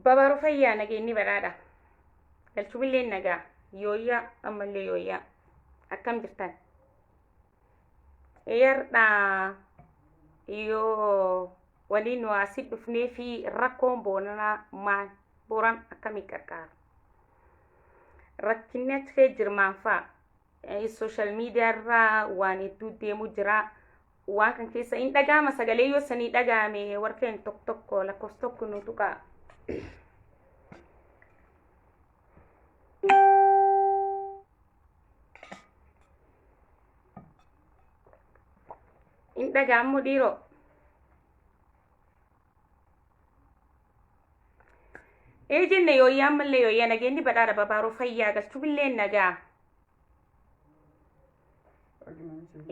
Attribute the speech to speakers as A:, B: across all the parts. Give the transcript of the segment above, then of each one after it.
A: Babaruu fayyaa nageenyi badhaadha. Galchubillee nagaa yooyyaa ammallee yooyyaa akkam jirtan? Yardhaa yoo waliin nu asii dhufnee fi rakkoon boonanaa maal booran akkamii qarqaara? Rakkinni achi kee jirmaan fa'a sooshaal miidiyaa irraa waan hedduu deemu jira. Waan kan keessa hin dhaga'ama sagalee yoo sanii dhaga'ame warqeen tokko tokko lakkoofsa tokko nu tuqaa. Hin dhaga'amu dhiiroo. Ee jenne yooyyaa ammallee yooyyaa nageenyi badhaadha babaaroo fayyaa galchubillee nagaa.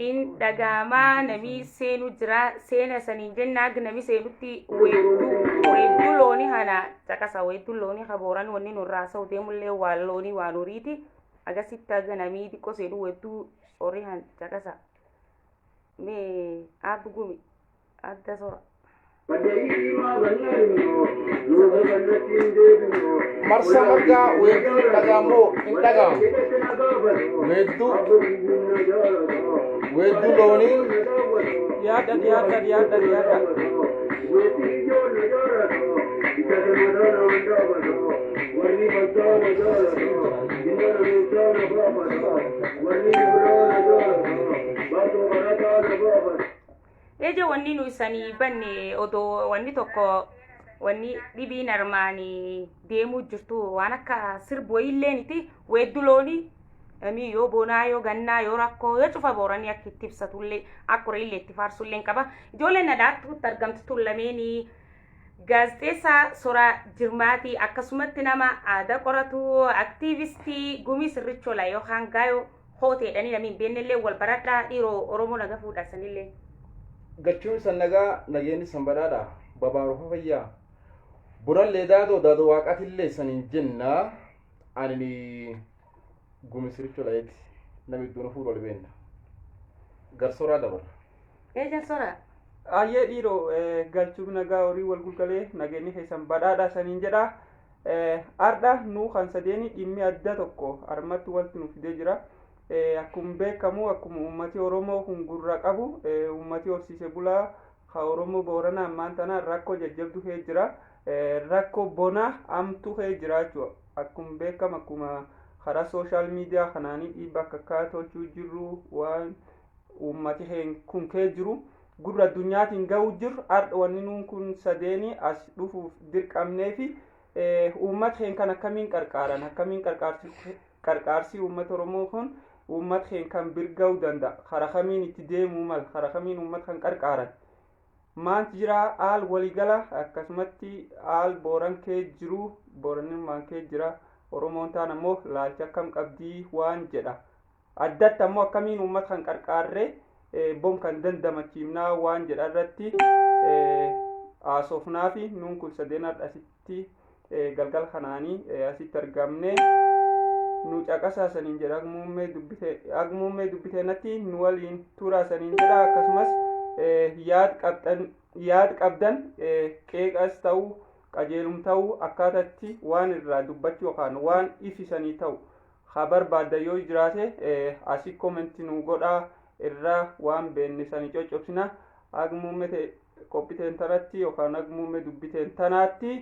A: In dhaga'amaa namii seenu jira seena saniin jenna ag nami seenutti weedduu weedduu loonii kana caqasa weedduu loonii ka booran wanni nurraa sa'u deemullee waan loonii waan horiiti agasitti aga namii xiqqoo seenu weedduu horii kan caqasa mee aabbu gumi adda sora.
B: Marsa margaa weedduun dhaga'amoo hin dhaga'amu. Weedduu weedduu loonii
C: Dhiyaadha dhiyaadha dhiyaadha dhiyaadha.
A: Eja wanni nu isanii banne odoo wanni tokko wanni dhibiin armaan deemuu jirtu waan akka sirbu wayiilleeniti weeddu loonii namii yoo bonaa yoo gannaa yoo rakkoo yoo cufa booranii akka itti ibsatullee akka horiillee itti faarsullee qaba. Ijoolleen nadhaattuutti argamtu tun lameenii gaazexeessaa Soraa Jirmaatii akkasumatti nama aadaa qoratu aktiivistii gumii sirrichola yookaan gaayoo hooteedhanii namni hin beeknellee wal baradhaa dhiiroo Oromoo naga fuudhaa sanillee.
B: Gachuun san nagaa nageenyi san badhaadha babaaruu fayyaa bonallee daadoo daadoo waaqatillee saniin jenna ani gumi sirricho layeeti namni iddoon fuudhu wal beenna garsoraa dabarra.
A: Eejan Soraa.
C: Ayyee dhiiroo galchuuf nagaa horii wal gulgalee nageenyi keessan badhaadha saniin jedha. Ardha nu kan sadeeni dhimmi adda tokko harmatti walti nu fidee jira. Akkuma beekamu akkuma uummati Oromoo kun gurra qabu uummati horsiise bulaa ka Oromoo Booranaa ammaan tana rakkoo jajjabdu kee jira. Rakkoo bonaa hamtuu kee jira jechuudha. Akkuma beekamu akkuma karaa sooshaal miidiyaa kanaanii dhiibba akka akkaa tolchuu jirru waan uummati kun kee jiru gurra addunyaatiin ga'uu jiru har'a wanni nuun kun sadeeni as dhufuuf dirqamnee fi uummata keenya kan akkamiin qarqaaran akkamiin qarqaarsi uummata Oromoo kun uummata keenya kan bir ga'uu danda'a karaa kamiin itti deemuu mala karaa kamiin uummata kan qarqaaran maanti jira haal waliigala akkasumatti haal booran kee jiru booranimmaan kee jira Oromoon taan ammoo laalcha akkam qabdii waan jedha addatti ammoo akkamiin uummata kan qarqaarree bon kan dandamachiifnaa waan jedha irratti haasofnaa fi nuun kun sadeen asitti galgala kanaanii asitti argamne nu caqasaa saniin jedha agmuummee dubbiteenatti nu waliin turaa saniin jedha akkasumas yaad qabdan qeeqas ta'uu qajeelum ta'uu akkaatatti waan irraa dubbachuu yookaan waan ifisanii ta'u ha barbaadda yoo jiraate asii koomenti nu godhaa irraa waan beenne sanii coccobsina agmuummee qophiteen tanatti yookaan agmuummee dubbiteen tanaatti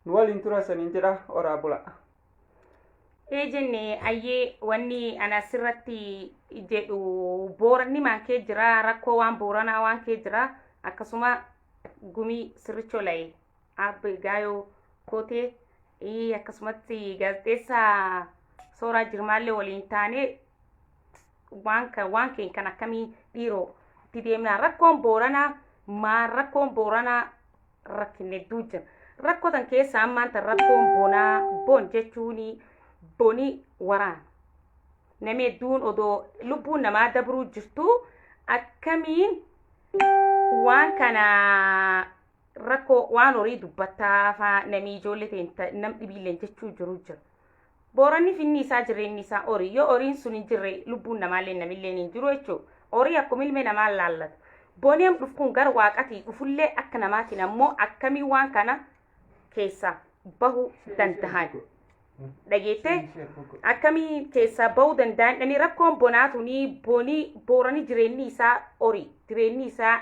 C: nu waliin tura saniin jedha oraa bula.
A: Ee jenne ayyee, wanni ana asirratti jedhu Booranni maan kee jira, rakkoo waan Booranaa waan kee jira. Akkasuma Gumii Sirrichoo La'e, Aabbe Gaayoo Kootee, akkasumatti gaazexeessaa Sooraa Jirmaallee waliin taane waan kan waan keen kan akkamii dhiiroo itti deemnaa. Rakkoon Booranaa maan? Rakkoon Booranaa rakkinne hedduu jira. Rakkoo tan keessa ammaan tan rakkoon bonaa, bon jechuun boni waraana. Namni hedduun odoo lubbuun namaa dabruu jirtu akkamiin waan kana rakkoo waan horii dubbattaa faa namni ijoollee ta'e nam dhibiilleen jechuu jiru jira. Booranni finni isaa jireenyi isaa horii. Yoo horiin sun hin jirre, lubbuun namaallee namillee hin jiru jechuudha. Horii akkuma ilmi namaa laallatu. Boniin dhufuun gara waaqatii dhufullee akka namaatiin ammoo akkamii waan kana keessaa bahuu danda'an. Dhageettee akkamii keessaa bahuu danda'an dhani? Rakkoon bonaa tuni bonii Boorani jireenyi isaa horii, jireenyi isaa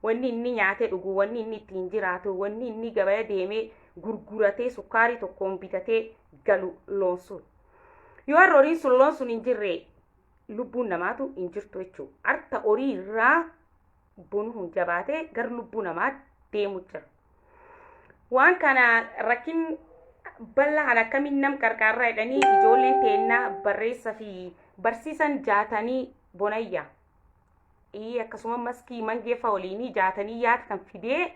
A: wanni inni nyaatee dhugu, wanni inni ittiin jiraatu, wanni inni gabaya deemee gurguratee sukkaarii tokkoon bitatee galu loon sun. Yoo har'a horiin sun loon sun hin jirre, lubbuun namaatu hin jirtu jechuudha. Harta horii irraa bunu hun jabaatee gara lubbuu namaa deemu jira. Waan kana rakkin bal'aa kan akkamiin nam qarqaarraa jedhanii ijoolleen teennaa barreessa fi barsiisan Jaatanii Bonayyaa. Akkasuma Maskii Mangeeffa waliinii Jaatanii yaada kan fidee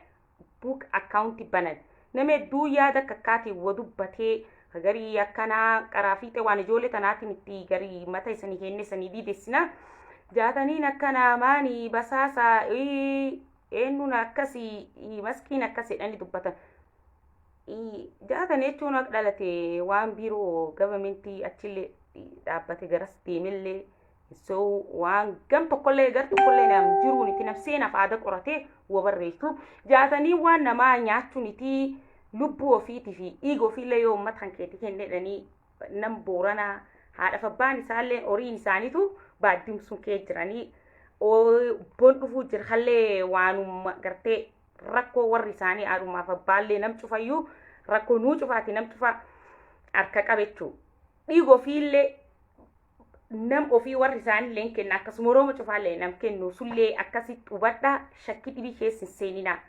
A: book account banan. Nama hedduu yaada akka akkaatiin wa dubbatee garii akkanaa qaraa fiixee waan ijoollee tanaatiin itti garii mata isanii kenne isanii diidessina. Jaataniin akkanaa maanii basaasa eenyuun akkasii Maskiin akkas jedhanii dubbatan. Jaatan jechuun akka dhalate waan biiroo governmentii achillee dhaabbate garas deemellee, so waan gam tokkollee gar tokkollee nam jiruun itti nam seenaaf aada qoratee wa barreessu. Jaatanii waan namaa nyaachuun itti lubbuu ofiitii fi dhiiga ofiillee yoo uummata kan keetii kennedhanii nam Booranaa haadhaaf abbaan isaallee horiin isaaniitu baaddimsuun kee jiranii bon dhufuu jira hallee waanuma gartee rakkoo warri isaanii haadhumaaf abbaallee nam cufayyuu rakkoo nuu cufaati, nam cufa harka qabechuu dhiiga ofiillee nam ofii warri isaanillee hin kenna, akkasuma Oromoo cufaallee nam kennu sullee akkasitti hubadhaa, shakkii dhibii keessa hin seeninaa.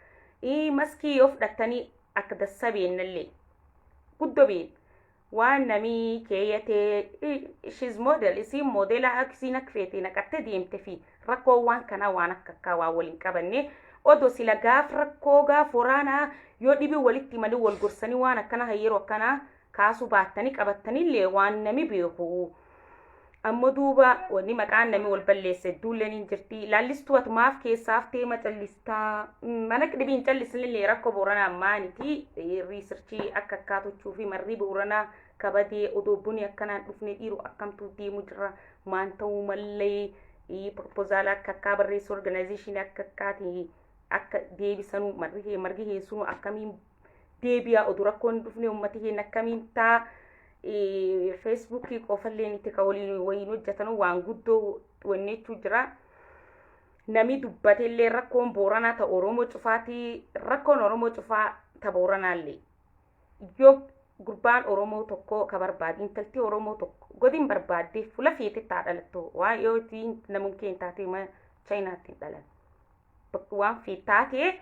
A: Maskii yoo fudhattanii akka dassa beennallee guddoo been waan namii keeyyatee she's model, isiin moodela isiin akka feete naqattee deemte fi rakkoo waan kanaa waan akka akkaa waan waliin qabanne odoo sila gaaf rakkoo gaaf waraanaa yoo dhibii walitti himanii wal gorsanii waan akkana yeroo akkanaa kaasuu baattanii qabattanillee waan nami beeku. Ammoo duuba wanni maqaan nami wal balleesse hedduulleen hin jirti. Laallistuu ati maaf keessaaf teema callistaa? Mana dhibii hin callisnillee rakkoo Booranaa maaniti? Researchii akka akkaatochuu fi marri Booranaa kabadee odoo buni akkanaan dhufne dhiiru akkamtuu deemu jira maan ta'uu mallee proposala akka akkaa barreessu, organizationii akka akkaati akka deebisanuu margi margi heessunuu akkamiin deebi'a, oduu rakkoon dhufne uummati keenya akkamiin ta'a? Feesbuukii qofallee itti ka waliin wayiin hojjetanu waan guddoo wanni jechuu jira. Nami dubbatellee rakkoon Booranaa ta Oromoo cufaati, rakkoon Oromoo cufaa ta Booranaallee. Yoo gurbaan Oromoo tokko ka barbaade, intalti Oromoo tokko godin barbaadde fula feete taa dhalattu, waan yoo ittiin namun keen taate ma Chaayinaatti hin dhalan. Waan feet taate,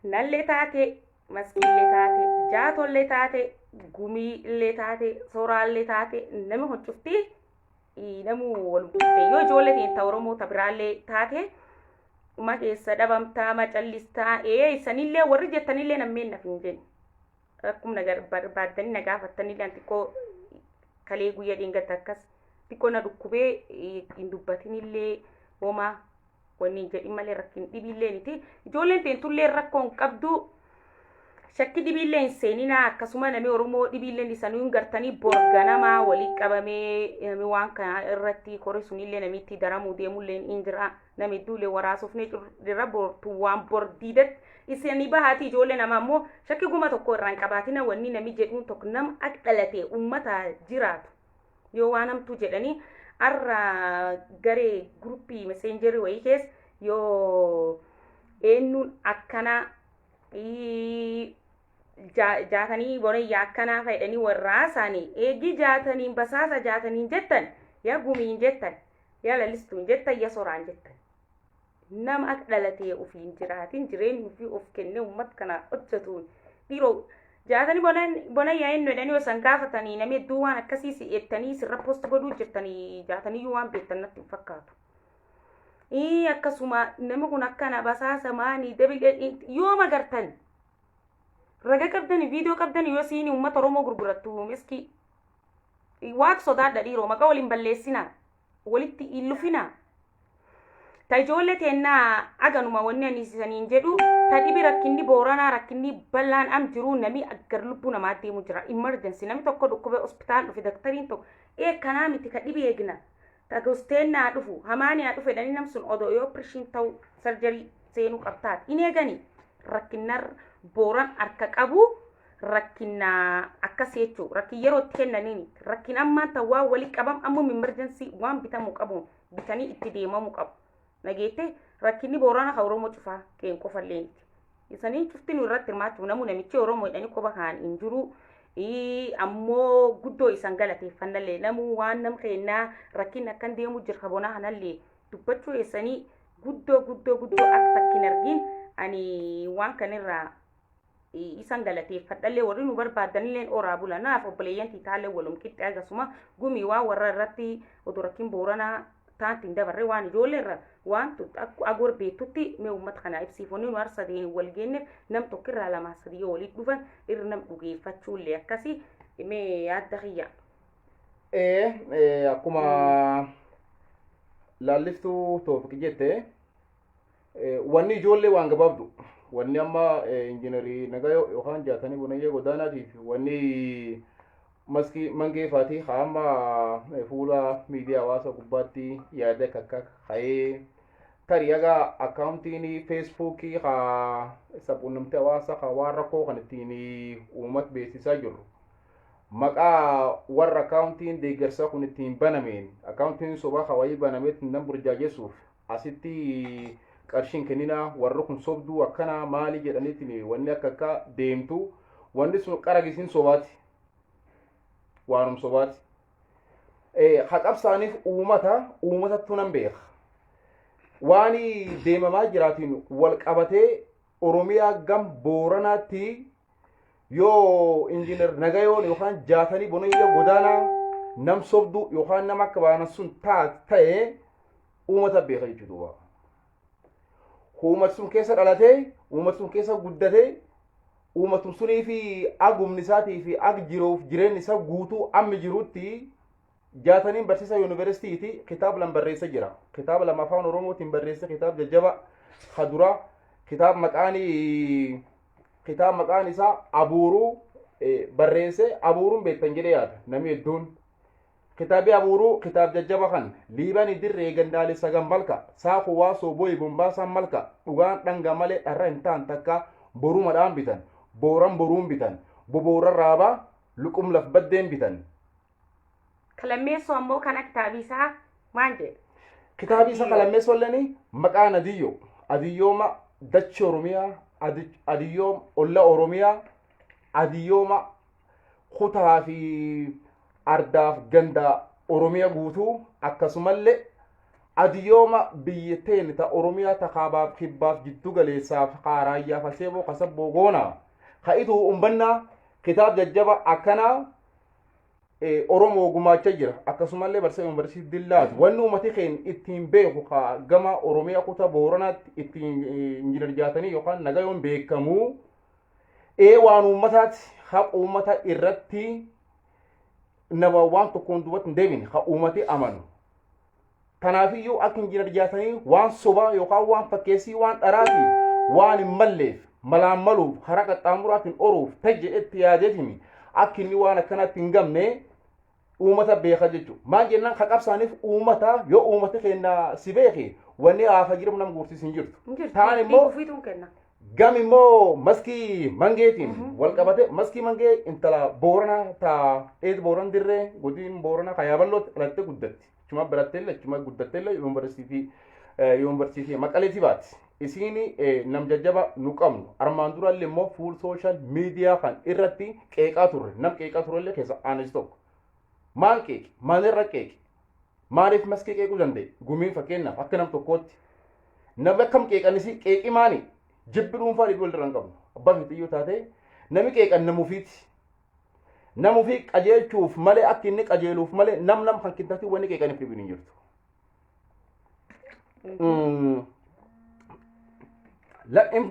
A: nallee taate, Maskiillee taate, Jaatollee taate, Gumiillee taate, Sooraallee taate, nama huccufti namu wal qixxee yoo ijoollee ta'e ta Oromoo ta biraallee taate ma keessa dhabamtaa ma callistaa ee isanillee warri jettanillee nammeen naf hin jenne. Akkuma na barbaaddanii na gaafattanillee xiqqoo kalee guyyaa dheengadda akkas xiqqoo na dhukkubee hin dubbatinillee homaa wanni hin jedhin malee rakkin dhibiillee miti. Ijoolleen teentullee rakkoo hin qabdu. Shakki dhibiillee hin seeninaa. Akkasuma namni Oromoo dhibiillee isaanii hin gartanii borganamaa walii qabamee namni waan kana irratti kore sunillee namni itti daramuu deemullee hin jira. Namni hedduullee waraasofnee jirra bortu waan bor diidatti isanii bahaati. Ijoollee namaa immoo shakki guma tokko irraa hin qabaatina. Wanni namni jedhuun tokko nama akka dhalate uummata jiraatu yoo waan hamtuu jedhanii har'a garee groupii messengerii wayii keessa yoo eenyuun akkanaa Jaatanii Bonayyaa akkanaa fedhanii warraa isaanii eegii Jaataniin basaasa Jaataniin jettan, yaa Gumiin jettan, yaa Lalistuun jettan, yaa Soraan jettan. Nama akka dhalatee ofiin jiraatin, jireenya ofii of kennee uummata kana hojjetuun, dhiiroo, Jaatanii Bonayyaa eenyu jedhanii osoo gaafatanii, namni hedduu waan akkasii si ettanii sirra post godhuu jirtanii, Jaataniyyuu waan beektan natti hin fakkaatu. Akkasuma namni kun akkana basaasa maanii yooma gartan raga qabdani, viidiyoo qabdani, yoo siin uummata Oromoo gurgurattu miskii Waaqa sodaadha. Dhiiroo, maqaa waliin balleessinaa, walitti hin lufinaa. Ta ijoollee teennaa aganuma wanni ani isaniin jedhu, ta dhibi rakkinni Booranaa, rakkinni bal'aan am jiru, nami aggar lubbuu namaa deemu jira. Emergency namni tokko dhukkubee hospitaal dhufe, daktariin tokko ee kanaa miti ka dhibi eegna. Ta gosteennaa dhufu hamaanii haa dhufe jedhanii, nam sun odoo yoo operation ta'u surgery seenuu qabtaat hin eegani. Rakkinnar Booran harka qabu rakkina akkas jechuu, rakkin yeroo itti kennaniin, rakkin ammaan tan waan walii qabam, ammum emergency waan bitamuu qabu bitanii itti deemamuu qabu. Nageette, rakkinni Boorana ka Oromoo cufaa keen qofallee miti. Isanii cufti nu irratti hirmaachuu namu namichi Oromoo jedhanii qofa kaan hin jiru. Ammoo guddoo isan galateeffannallee, namuu waan nam keennaa rakkinni akkan deemu jira kabonaa kanallee dubbachuu eessanii guddoo guddoo guddoo akka takkin argin. Ani waan kanirraa isan galateeffadhallee, warri nu barbaadanillee oraa bula. Naaf obboleeyyan tiitaallee walum qixxe agasuma Gumii waan warra irratti odoo rakkin Booranaa taanti hin dabarre, waan ijoollee irra waan agor beektutti mee uummata kana ibsiifonni nu harsa deeni wal geenneef, nam tokkirraa lamaa sadii yoo walitti dhufan irra nam dhugeeffachuullee akkasii mee yaadda kiyya.
B: Akkuma Laalliftuu Toofiq jette, wanni ijoollee waan gabaabdu, wanni amma injiinarii Nagayoo yookaan Jaatanii Bonayyee Godaanaatiif wanni Maskii Mangee faatii haa amma fuula miidiyaa hawaasa gubbaatti yaada akka ka'ee, tarii haga akkaawuntiin Feesbuukii haa sabquunnamtii hawaasa haa waan rakkoo kan ittiin uummata beeksisaa jirru maqaa warra akkaawuntiin deeggarsaa kun ittiin banameen, akkaawuntiin sobaa hawaayii banameetti nan burjaajessuuf asitti qarshiin kenninaa, warri kun sobduu akkanaa maali jedhaniitiin wanni akka akka deemtu, wanni sun qara gisiin sobaati, waanum sobaati. Haqabsaaniif uummata uummatattu nan beeka. Waan deemamaa jiraatiin wal qabatee Oromiyaa gam Booranaatti yoo injiinar Nagayoon yookaan Jaatanii Bonayya Godaanaa nam sobduu yookaan nama akka baanan sun ta'e, uummata beeka jechuudha. Uummati sun keessa dhalatee, uummati sun keessa guddatee, uummatum sunii fi agumni isaatii fi ag jiruuf jireenyi isaa guutuu ammi jirutti. Jaataniin barsiisaa yuunivarsiitiiti, kitaaba lama barreessa jira. Kitaaba lama afaan Oromootiin barreesse, kitaaba jajjaba kadura, kitaaba maqaan isaa Abuuruu barreesse. Abuuruun beektan jedhee yaada namni hedduun. Kitaabi Abuuruu kitaaba jajjaba kan Liibani dirree gandaalee sagan malka saakuu waasoo boyi bombaasaan malka dhugaan dhanga malee dharra hin ta'an, takka borumadhaan bitan, booran boruun bitan, bobooran raabaa luqum laf baddeen bitan.
A: Kalammeessoo ammoo kana kitaabii isaa maal jedha?
B: Kitaabii isa kalammeessoo illee maqaan Adiyyoo. Adiyyooma dachee Oromiyaa, Adiyyooma olla Oromiyaa, Adiyyooma kutaa fi ardaaf ganda Oromiyaa guutuu, akkasumallee Adiyyooma biyya teeni ta Oromiyaa ta kaabaaf kibbaaf jiddu galeessaaf kaaraayyaaf aseeboo kasabboo goonaa ka ituu umbannaa kitaab jajjaba akkanaa Oromoo gumaacha jira. Akkasumallee barsiisa yuunivarsiitii Dillaati. Wanni uummati keenya ittiin beeku ka gama Oromiyaa kutaa Booranaatti ittiin injiinar Jaatanii yookaan Nagayoon beekamu waan uummataati, haqa uummata irratti nama waan tokkoon duubatti hin deebine, ka uummati amanu. Kanaafiyyuu akka injiinar Jaatanii waan sobaa yookaan waan fakkeessii, waan dharaati, waan hin malleef malaan maluuf karaa qaxxaamuraatiin oruuf tajje'etti yaadeetimi akka inni waan akkanatti hin gamne uummata beeka jechuudha. Maal jennaan, ka qabsaaniif uummata, yoo uummata keenya si beeke wanni haafa jiru nama guursiis hin jirtu.
A: Hin jirtu.
B: Taan immoo
A: Ofiituun kenna.
B: Gam immoo Maskii Mangeetiin wal qabate, Maskii Mangee intala Booranaa ta eed Booran dirree godin Booranaa ka Yaaballootti dhalattee guddatti. Achuma baratteellee achuma guddatteellee yuunivarsiitii Yuunivarsiitii Maqaleetii baati. Isiin nam jajjaba nu qabnu armaan durallee immoo fuul social media kan irratti qeeqaa turre, nam qeeqaa turrellee keessa aanis tokko. Maal qeeqe? Maalirra qeeqe? Maaliif Maskii qeequu danda'e? Gumiin fakkeenyaaf akka nam tokkootti. Namni akkam qeeqanis qeeqi maani? Jibbi dhuunfaa dhibii walirra hin qabnu. Abbaa fi xiyyoo taatee nami qeeqan namuufiiti. Namufii qajeelchuuf malee, akka inni qajeeluuf malee, nam kan kintatii wanni qeeqaniif dhibiin hin jirtu.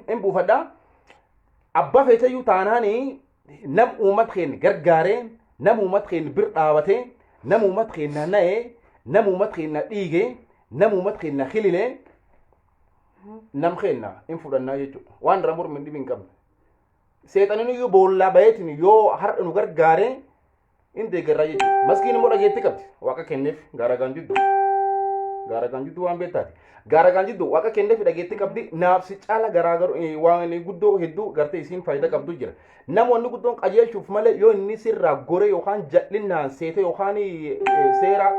B: In buufadhaa. Abbaa feeteyyuu taanaani nam uummata keenya gargaaree, nam uummata keenya bir dhaabatee, nam uummata keenya na'ee, nam uummata keenya dhiigee, nam uummata keenya hililee, nam keenya hin fudhannaa jechuudha. Waan irra mormi dhibi hin qabne. Seexanin iyyuu boollaa baheetiin yoo har'a nu gargaaree hin deeggarraa jechuudha. Maskiin immoo dhageettii qabdi. Waaqa kenneef gaara gaanjiddu. Gaara gaanjiddu waan beektaati. Gaara gaanjiddu Waaqa kenneef dhageettii qabdi. Naafsi caala garaagaru waan guddoo hedduu gartee isiin faayidaa qabdu jira. Namoonni guddoon qajeelchuuf malee yoo inni sirraa gore yookaan jal'inaan seete yookaan seera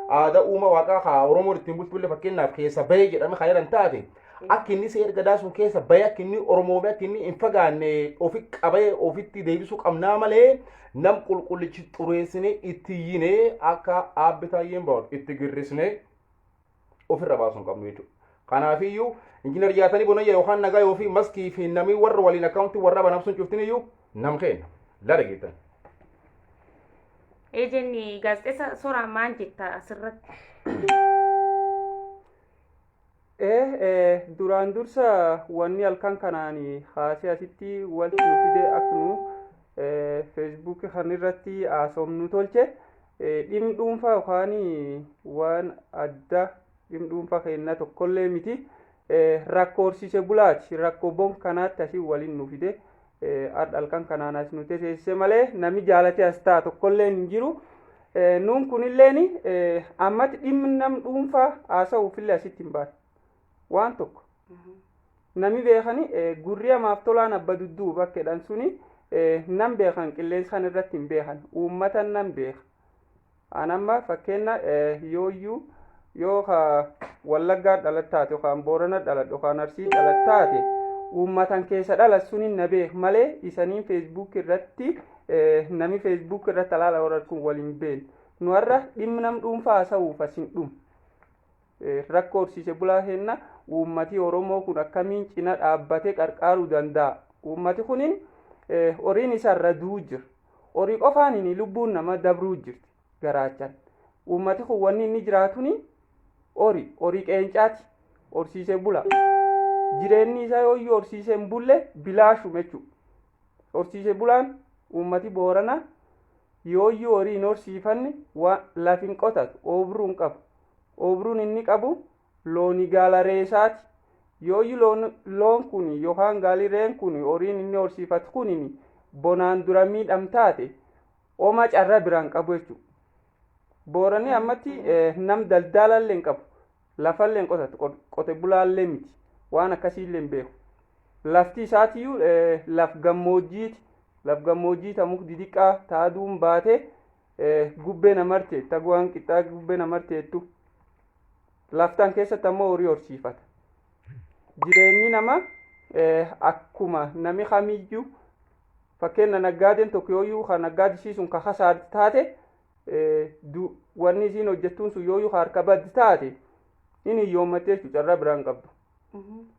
B: aadaa uuma Waaqaa haa Oromoon ittiin bultullee fakkeenyaaf keessa bahee jedhame kan jedhan taate, akka inni seera gadaa sun keessa bahee, akka inni Oromoomee, akka inni hin fagaanne ofi qabee ofitti deebisuu qabnaa malee, nam qulqullichi xureessinee itti iyyinee akka aabbi Taayyeen bahu itti girrisnee ofirra baasuu hin qabnu jechuudha. Kanaafiyyuu Injiinar Jaatanii Bonayya yookaan Nagaa yoofi Maskii fi namni warra waliin akkaawuntii warra banamsuun cuftin iyyuu nam keenya. Lada geettan.
A: Eejenni gaazexeessa Soraa, maal jetta asirratti?
C: Duraan dursa wanni halkan kanaan haasee asitti walti nu fide, akka nu Feesbuukii kan irratti haasofnu tolche, dhimmi dhuunfaa yookaan waan adda dhimmi dhuunfaa keenyaa tokkollee miti. Rakkoo horsiise bulaati, rakkoo bon kanaatti asii waliin nu fide, har'a halkan kanaan as nu teessise malee namni jaalatee as ta'a tokkollee hin jiru. Nuun kunilleen ammatti dhimmi nam dhuunfaa haasa'uufillee asitti hin baane. Waan tokko nami beekani gurri hamaaf tolaan abba dudduuba akka jedhan suni, nam beekan qilleensa kan irratti hin beekan, uummata nam beeka. An amma fakkeenya yooyyuu yoo ka Wallaggaa dhalattaate yookaan Boorana dhaladhu yookaan Arsii dhalattaate, uummatan keessa dhalat suni na beek malee isaniin Feesbuuk irratti nami Feesbuuk irratti alaala warra kun waliin beenu. Nu har'a dhimmi nam dhuunfaa haasa'uuf as hin dhumu. Rakkoo horsiise bulaa keenna uummati Oromoo kun akkamiin cina dhaabbatee qarqaaruu danda'a? Uummati kunin horiin isa irra du'uu jira. Horii qofaan hin lubbuun nama dabruu jirti garaachan. Uummati kun wanni inni jiraatuni horii, horii qeencaati, horsiise bula. Jireenyi isaa yooyyuu horsiisee hin bulle bilaashuma jechuudha. Horsiise bulaan uummati Boorana yooyyuu horii hin horsiifanne waan lafi hin qotatu, oobruu hin qabu. Oobruun inni qabu looni gaala reesaati. Yooyyuu loon kun yookaan gaalli reen kun, horiin inni horsiifatu kun bonaan dura miidhamtaate, oma carra biraan qabu jechuudha. Booranni ammatti nam daldaalallee hin qabu. Lafallee hin qotatu, qote bulaallee miti. Waan akkasiillee hin beeku. Lafti isaatiyyuu laf gammoojjiiti. Laf gammoojjii ta muk didiqqaa ta aduun baate gubbee namartee taguwaan qixxaa gubbee namarteettu. Laftaan keessatti ammoo horii horsiifata. Jireenyi nama akkuma nami kamiyyuu, fakkeenya naggaadeen tokko yooyyuu kan naggaadisii sun ka kasaarti taate, wanni isiin hojjettuun sun yooyyuu harka baddi taate, inni hiyyoommattee jechuudha, carraa biraan qabdu.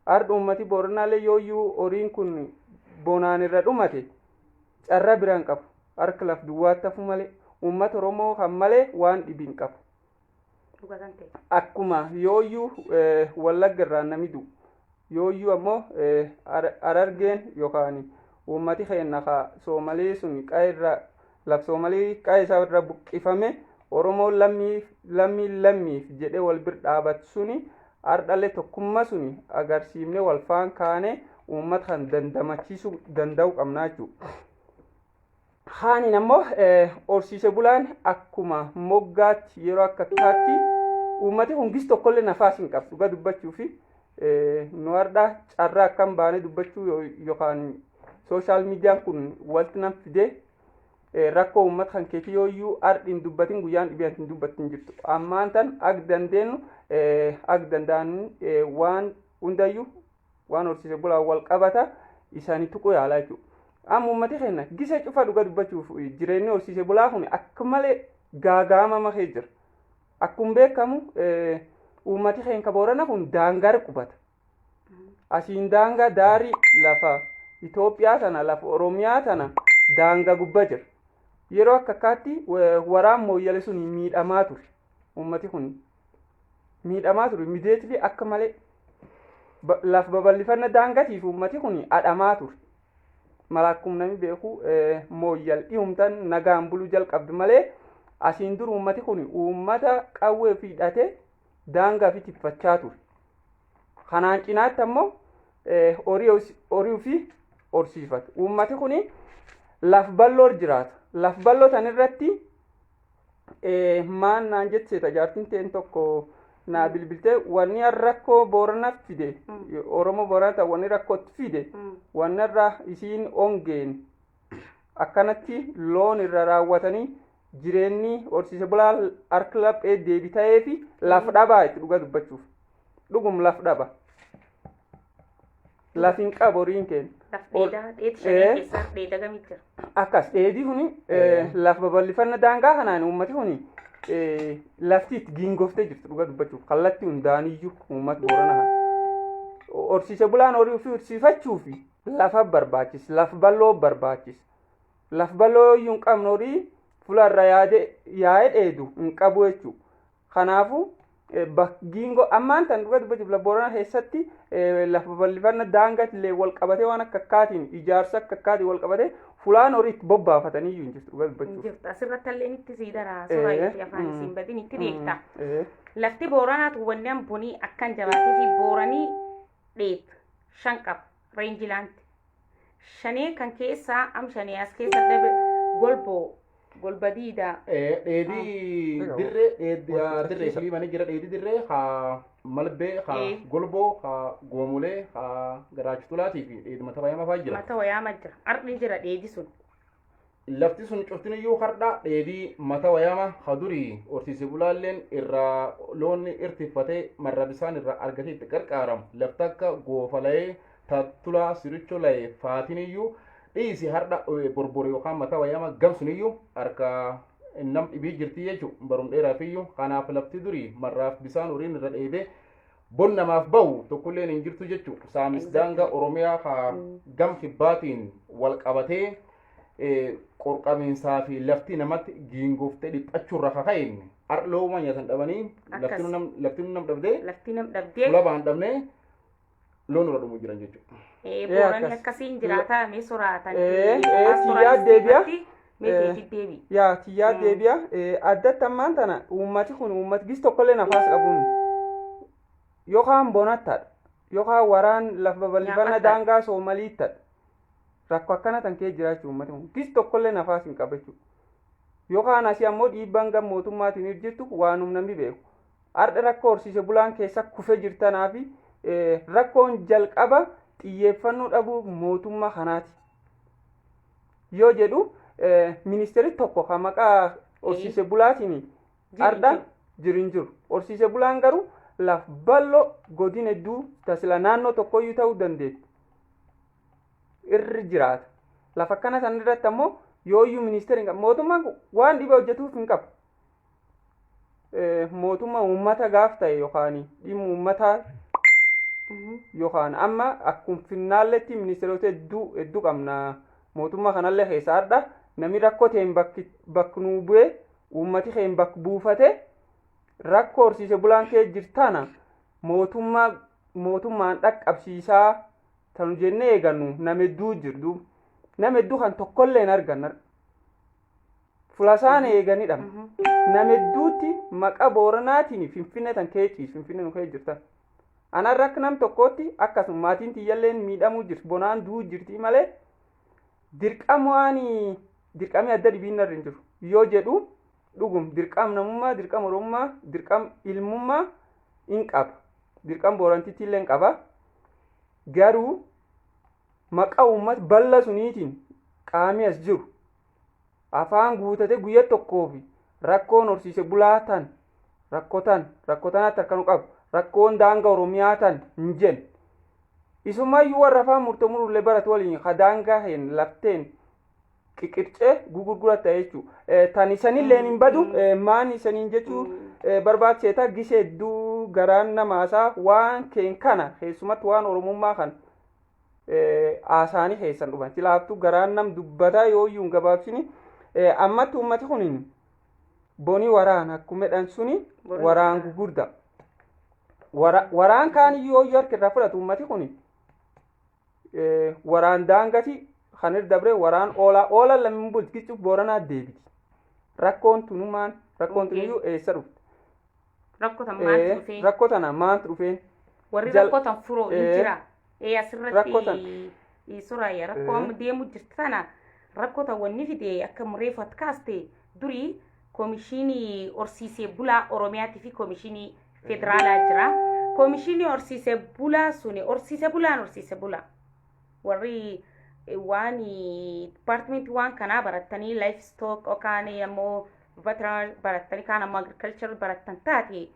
C: Har'a uummati Booranaallee yooyyuu horiin kun bonaan irra dhumate carraa biraan qabu. Harka laf duwwaatti hafu malee uummata Oromoo kan malee waan dhibi hin qabu. Akkuma yooyyuu Wallagga irraa nami du'u, yooyyuu ammoo Harargeen yookaan uummati keenya ka Soomalee sun qa'ee irra laf Soomalee qa'ee isaa irra buqqifame, Oromoon lammii lammii lammiif jedhee wal bir dhaabatu suni, hardhalee tokkummaa suni agarsiifnee wal faan kaane uummata kan dandamachiisuu danda'u qabna jechuudha. Haaniin ammoo horsiise bulaan akkuma moggaatti yeroo akka akkaatti uummati kun gis tokkollee nafaas hin qabu dhuga dubbachuu fi nu har'a carraa akkam baanee dubbachuu yookaan social mediaan kun walti nam fidee. Rakkoo uummata kan keetii yooyyuu ardhi hin dubbatin, guyyaan dhibee hin dubbatin jirtu. Ammaan tan ag dandeenyu, ag danda'an waan hundayyuu waan horsiise bulaa wal qabata isaanii tuquu yaalaa jechuudha. Amma uummati keenya gisa cufa dhuga dubbachuuf jireenyi horsiise bulaa kun akka malee gaagaamama kee jira. Akkuma beekamu uummati keenya Boorana kun daangaa qubata. Asiin daangaa daarii lafa Itoophiyaa tana, lafa Oromiyaa tana daangaa gubbaa jira. Yeroo akka akkaatti waraan Mooyyale sun miidhamaa ture. Uummati kun miidhamaa ture mideetli akka malee lafa babal'ifannaa daangatiif uummati kun adhamaa ture. Mala akkuma namni beeku Mooyyal dhiyumtan nagaan buluu jalqabdi malee asiin dur uummati kun uummata qawwee fi hidhatee daangaa fi tiffachaa ture. Kanaan cinaatti ammoo horii ofii horsiifata. Uummati kun laf bal'oo jiraata. Laf bal'oo tan irratti maan naan jetteeta jaartiin teen tokko naa bilbiltee, wanni rakkoo Booranaaf fide, Oromoo Booranaa wanni rakkootti fide, wanni irra isiin ongeen akkanatti loon irra raawwatanii jireenyi horsiise bulaa harka laphee deebi ta'ee fi laf dhabaa itti dhuga dubbachuuf dhugum laf dhaba, laf hin qabu horiin keenya.
A: Laf dheedaa, dheedi shanii keessaa dheeda gamii jira.
C: Akkas dheedii kuni laf babal'ifannaa daangaa kanaan uummati kuni lafti itti giingoftee jirtu dhuga dubbachuuf kallattii hundaaniyyuu uummata Booranaa kana. Horsiise bulaan horii ofii horsiifachuuf lafa barbaachisa, laf bal'oo barbaachisa. Laf bal'oo iyyuu hin qabne horii fularra yaadee yaa'ee dheedu hin qabu jechuudha. Kanaafuu giingoo ammaan tan dhuga dubbachuuf lafa Booranaa keessatti lafa babal'ifannaa daangaatti illee wal qabatee waan akka akkaatiin ijaarsa akka akkaatiin wal qabatee fulaan horii itti bobbaafatanii iyyuu hin jirtu dhuga dubbachuuf.
A: Jirtu asirratti illee itti sii dara suuraa itti afaan isiin badin itti beekta. Lafti Booranaatu wanni an bunii akkan jabaatee fi Booranii dheed shan qaba reenjilaanti. Shanee kan keessaa am shanee as keessa dhabe golboo golba diidaa.
B: Dheedii dirree, dirree siliimanii jira, dheedii dirree haa malbee haa golboo haa goomulee haa garaachitulaatii fi dheedii mata wayaama fa'aa jira.
A: Mata wayaama jira. Ardhi jira dheedi sun.
B: Lafti sun cuftin iyyuu hardha dheedii mata wayaama ha durii horsiise bulaalleen irraa loonni irtiffatee marra bisaan irraa argatee itti qarqaaramu, lafti akka goofalayee tattulaa siricho layee faatin iyyuu dhiisi hardha borbor yookaan mata wayaama gamsun iyyuu harka nam dhibii jirti jechuudha barum dheeraaf iyyuu. Kanaaf lafti durii marraaf bisaan horiin irra dheedee bon namaaf bahu tokkolleen hin jirtu jechuudha. Saamis daangaa Oromiyaa haa gam kibbaatiin wal qabatee qorqamiinsaa fi lafti namatti giingoftee dhiphachuurra kaka'een har'a looma nyaatan dhabanii lafti nam dhabdee
A: Lafti nam dhabdee.
B: Fuula ba'an dhabnee loon irra dhumuu jiran jechuudha.
A: Booranni akkasiin jiraata mee soraatan.
C: Tiyyaa deebi'a.
A: Mee teetii deebi.
C: Yaa tiyyaa deebi'a. Addatti ammaan tana uummati kun uummati gis tokkollee nafaas qabuun yookaan bonattaadha yookaan waraan lafa babal'ifannaa daangaa Soomaliittadha. Rakkoo akkana tan kee jiraachuu uummati kun gis tokkollee nafaas hin qabu jechuudha. Yookaan asii ammoo dhiibbaan gam mootummaatiin hojjettu waanum namni beeku. Har'a rakkoo horsiise bulaan keessa kufee jirtanaa fi rakkoon jalqaba xiyyeeffannoo dhabuu mootummaa kanaati. Yoo jedhu ministeerri tokko kan maqaa horsiise bulaatiin arda jiru hin jiru. Horsiise bulaan garuu laf bal'oo godina hedduu tasila naannoo tokkoyyuu ta'uu dandeetti. Irri jiraata. Lafa akkana san irratti ammoo yooyyuu ministeerri hin qabu. Mootummaan kun waan dhibee hojjetuuf hin qabu. Mootummaa uummata gaaf ta'e yookaan dhimma uummataa yookaan amma akkuma finnaalletti ministeerota hedduu hedduu qabna mootummaa kanallee keessa har'a namni rakkoo ta'een bakki nuu bu'ee uummati keenya bakka buufate rakkoo horsiise bulaan kee jirtana mootummaa mootummaan dhaqqabsiisaa tanu jennee eegannu nama hedduu jirtu, nama hedduu kan tokkollee hin arganna fulasaan eeganidha. Nama hedduutti maqaa Booranaatiin Finfinnee tan kee ciisu, Finfinnee nu kee jirtan. Anarra akka nam tokkootti akkasuma maatiin tiyyalleen miidhamuu jirti, bonaan du'uu jirti malee dirqama waan dirqamni adda dhibiin narra hin jiru yoo jedhu dhugum dirqama namummaa, dirqama Oromummaa, dirqama ilmummaa hin qaba, dirqama Boorantittii illee hin qaba. Garuu maqaa uummata bal'aa suniitiin qaamni as jiru Afaan guutate guyyaa tokkoofi rakkoon horsiise bulaa tan rakkoo tan rakkoo tanaatti harka nu qabu rakkoon daangaa Oromiyaa tan hin jenne. Isumayyuu warra afaan murtoo murullee baratu waliin ka daangaa hin lafteen qiqircee gugurgurata jechuudha. Tan isanilleen hin badu maan isaniin jechuu barbaachiseeta gisee hedduu garaan namaasaa waan keen kana keessumatti waan Oromummaa kan haasaanii keessan dhufan. Silaaftuu garaan nam dubbataa yoo iyyuu hin gabaabsini ammatti uummati kun bonii waraan akkuma jedhan suni waraan gugurda. Waraan kaan iyyuu yoo iyyuu harka irraa fudhatu uummati kun waraan daangati kan irra dabre waraan oolaa oolaan lammiin bulti gichuuf Booranaa deebiti. Rakkoon tunumaan rakkoon tuniyyuu eessa dhufte?
A: Rakkoo tan maaltu dhufee?
C: Rakkoo tana maaltu dhufee?
A: Warri rakkoo tan furoo hin jira.
C: Rakkoo tan.
A: Asirratti Soraya rakkoo amma deemu jirtu tana rakkoo tan wanni fide akka mureeffat kaaste durii koomishinii horsiisee bulaa Oromiyaatii fi koomishinii federaalaa jira. Koomishinii horsiisee bulaa suni horsiisee bulaan horsiisee bulaa. Warri waan dipaartimentii waan kanaa barattanii livestock yookaan ammoo veterinary barattanii kaan ammoo agriculture barattan taate,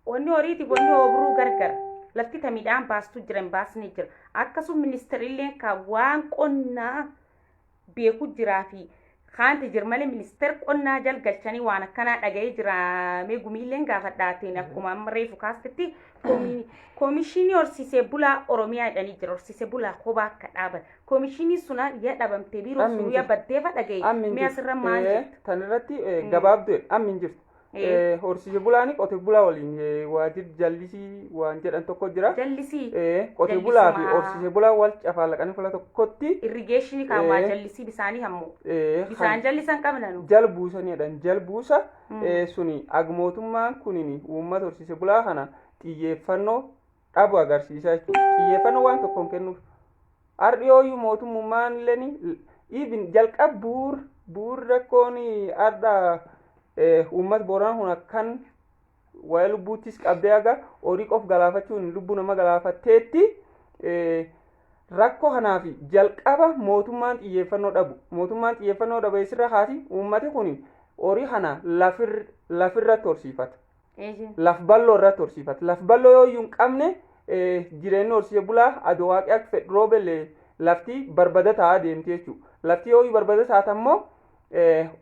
A: wanni horiitiif wanni oobruu gargar, lafti ta midhaan baastu jira, hin baasne jira. Akkasuma ministeerilleen ka waan qonnaa beeku jiraa fi kaanti jira malee ministeer qonnaa jal galchanii waan akkanaa dhaga'ee jira. Mee gumiilleen gaafadhaatiin akkuma amma reefu kaastetti koomishinii horsiisee bulaa Oromiyaa jedhanii jira. Horsiisee bulaa kophaa akka dhaaban koomishinii suna yaa dhabamte biiroo sun yaa baddeefa dhaga'e. Mee asirra maal jettu?
C: Tan irratti gabaabduu ammi hin jirtu. Horsiise bulaani qote bulaa waliin waajjirri jallisii waan jedhan tokko jira.
A: Jallisii.
C: Qote bulaa fi horsiise bulaa wal cafaalaqanii fuula tokkotti.
A: Irrigeeshinii kan waa jallisii bisaanii hammoo. Bisaan jallisan qabna nu.
C: Jal buusanidha. Jal buusa suni ag mootummaan kunin uummata horsiise bulaa kana xiyyeeffannoo dhabu agarsiisa jechuudha. Xiyyeeffannoo waan tokko hin kennuuf. Har'i yooyyuu mootummaan illee even jalqab buur buur rakkoon har'a uummata Booranaa kun akkan waa'ee lubbuuttis qabdee haga horii qof galaafachuun lubbuu nama galaafatteetti, rakkoo kanaaf jalqaba mootummaan xiyyeeffannoo dhabu. Mootummaan xiyyeeffannoo dhabu eessirra haati uummati kun horii kana lafirratti horsiifata. Laf bal'oo irratti horsiifata. Laf bal'oo yoo iyyuu hin qabne jireenyi horsiise bulaa adoo waaqii akka fedhu roobellee lafti barbada ta'aa deemti jechuudha. Lafti yoo barbada taate ammoo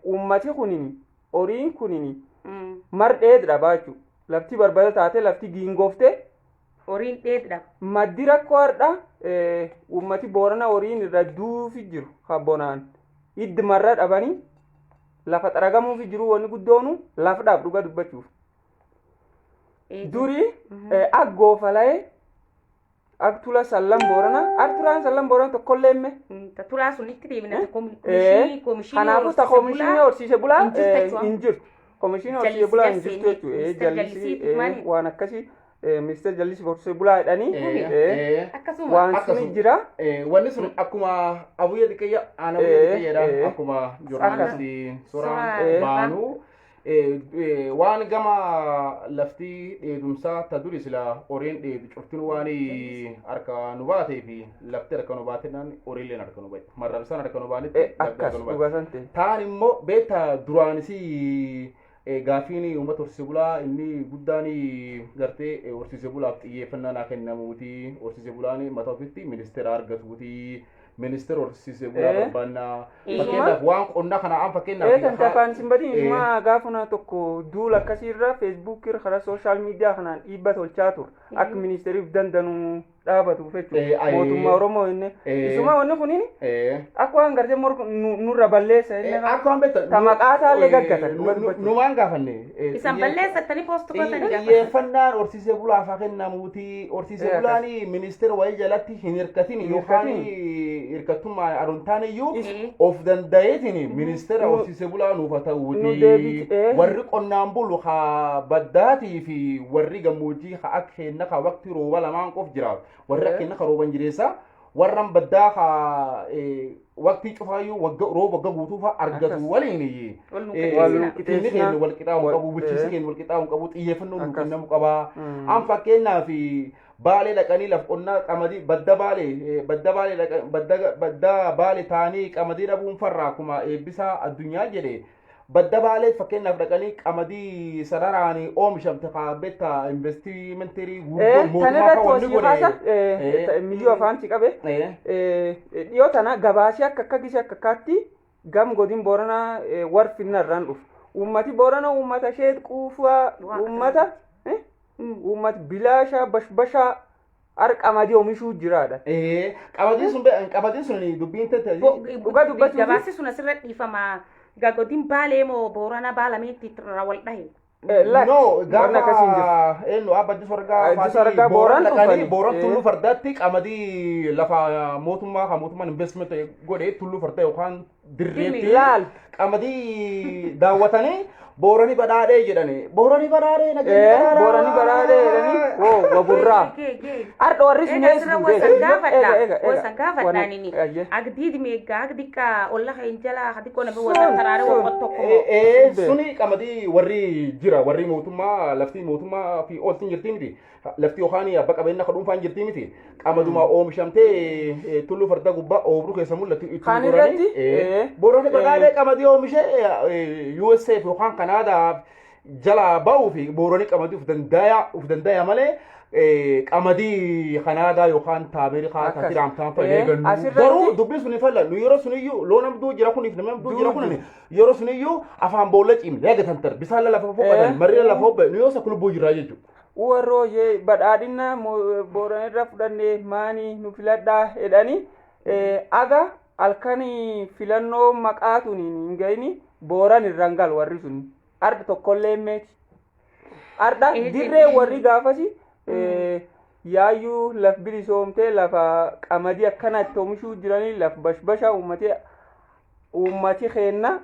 C: uummati kunin horiin kunin mardhee dhabaa jechuudha. Lafti barbada taate, lafti giingooftee.
A: Horiin dheedha.
C: Maddi rakkoo har'a uummati Boorana horiin irra duufi jiru ha bonaan hiddi marra dhabanii lafa xaragamuufi jiru, wanni guddoonu laf dhaab dhuga dubbachuuf. Durii aggoofala'ee ak tula sallan Boorana ak tulaan sallan Boorana tokkollee emme.
A: Tulaa sun itti deemina koomishinii koomishinii.
C: Kanaafuu ta koomishinii horsiise bulaa
A: hin jirtu jechuudha.
C: Hin jirtu. Koomishinii horsiise bulaa hin jirtu jechuudha.
A: Ministeera
C: Jallisii
A: jallisiitiif maali?
C: Waan akkasii ministeera jallisii horsiise bulaa jedhanii
A: Akkasuma.
C: waan suni
B: Akkasuma.
C: jira.
B: Wanni sun akkuma abuyya xiqqeeyya aan abuyya xiqqeeyyaadha, akkuma joornaalistii
A: Suuraan
B: suuraan baanu waan gama lafti dheedumsaa ta duri sila horiin dheedu cuftin waan harka nu baatee fi lafti harka nu baatennaan horiileen harka nu baate marrabsaan harka nu baanetti lafti
C: Akkas
B: harka nu baate.
C: dhugasan ta'e.
B: Taan immoo beektaa duraanis gaaffiin uummata horsiise bulaa inni guddaan gartee horsiise bulaaf xiyyeeffannaa naa kennamuuti, horsiise bulaan mataa ofitti ministeera argatuuti, ministeera horsiise bulaa barbaannaa. Fakkeenyaaf waan qonnaa kana aan fakkeenyaaf
C: Kan tafaan isin badin isuma gaafuna tokko duula akkasiirra Feesbuuk irra karaa social media kanaan dhiibba tolchaa ture akka ministeeriif dandanuu dhaabatuuf jechuudha. Mootummaa Oromoo inni isuma wanni kunin akka waan gartee nurra balleessa inni
B: Akka waan beektan
C: ta maqaa isaallee gaggatan dhuga dubbachuu.
B: Nu waan gaafanne
A: Isan balleessattanii post gootanii gaafa.
B: Xiyyeeffannaan horsiisee bulaaf haa kennamuuti. Horsiisee bulaan ministeera wayii jalatti hin hirkatin
C: Hin
B: yookaan
C: hirkatin.
B: hirkattummaa adoon taane iyyuu of danda'eetiin ministeera horsiisee bulaa nuuf haa
C: Nu
B: ta'uuti.
C: deebiti.
B: Warri qonnaan bulu haa baddaatii fi warri gammoojjii haa akka kenna haa waqtii rooba lamaan qof jiraatu. Warri akka kenna haa rooban jireessa. Warran baddaa haa waqtii cufaayyuu wagga rooba wagga guutuu fa'aa argatu
C: Akkas.
B: waliin.
A: Wal nu
C: Wal nu
A: qixeessina.
B: Qixxeessina keenya wal qixaa'uu qabu, bulchiinsi keenya wal qixaa'uu qabu, xiyyeeffannoon nu
C: Akkas.
B: kennamuu qaba. An fakkeenyaaf Baalee dhaqanii laf qonnaa qamadii badda Baalee, badda Baalee dhaqan, badda Baalee ta'anii qamadii dhabuun farraa akkuma Eebbisaa Addunyaa jedhe, badda Baalee fakkeenyaaf dhaqanii qamadii sararaan oomishamte kaa beektaa investimentii guddoo
C: Tan
B: mootummaa
C: irratti
B: fa'aa wanni
C: hosii kaasa
B: godhe.
C: Miyyoo afaan si qabe. Dhiyoo tana gabaasii akka akka gisee akka akkaatti gam godin Booranaa warfinna irraan dhufu. Uummati Booranaa uummata ishee quufaa, uummata uummata bilaashaa bashbashaa har qamadii oomishuu jiraadha.
B: Qamadiin sun dubbiin tete.
C: Dhugaa dubbachuufi-
A: Gabaasi sun asirra dhiifama. Godin Baalee moo Boorana Baalameetti irra wal dhahe?
C: Lakki,
B: No,
C: wanni akkasii hin jiru.
B: gaafa eenyu abba Addis Wargaa
C: Addis Wargaa
B: Booran
C: Booran
B: dhaqanii
C: dhufanii.
B: Booran Tulluu Fardaatti qamadii lafa mootummaa kan mootummaan investment godhe Tulluu Fardaa yookaan dirreetti
C: Laal.
B: qamadii daawwatanii Boorani badhaadhee jedhani. Boorani badhaadhee, nageenyi badhaadhaa.
C: Boorani badhaadhee jedhanii woo waburraa. Har'a warri sun
A: Eega asirra
C: eessu
A: wasan gaafadha.
C: Eega, eega, eega.
A: Wasan gaafadha nini.
C: Ayyee.
A: Agdiid meeggaa agdiqqa olla hin jala hadiqoo namni
C: Sun,
A: wal taraare
C: sun.
A: wal tokko.
B: Suni qamadii warri jira, warri mootummaa lafti mootummaa fi ooltiin jirti miti, lafti yookaan abba qabeenya ka dhuunfaan jirti miti, qamaduma oomishamtee Tulluu Farda gubbaa oobruu keessa mul'atu ittiin
C: Kan
B: goranii,
C: irratti,
B: Boorani badhaadhee qamadii oomishee USA yookaan Kanaadaaf jala ba'uu fi Boorani qamadii uf dandaya malee qamadii Kanaadaa yookaan Ameerikaa
C: Akkas.
B: taatiraamtaan fa'a eegannu. Garuu dubbiin sun hin falla. Nu yeroo suniyyuu loon hamduu jira kuniif nama hamduu jira kunin yeroo suniyyuu afaan boolla ciimne eegatan tar bisaan lafa foqatan marri lafa hobbe nu yoo isa lubbuu jirraa jechuudha.
C: Warroo badhaadhina Booran irra fudhanne maanii nu filadhaa jedhanii aga halkan filannoo maqaatuun hin gahini Booran irraan gal warri sun arda tokkollee meeti. Arda dirree warri gaafasi yaayyuu laf bilisoomtee lafa qamadii akkana itti oomishuu jiranii laf bashbasha uummati keenna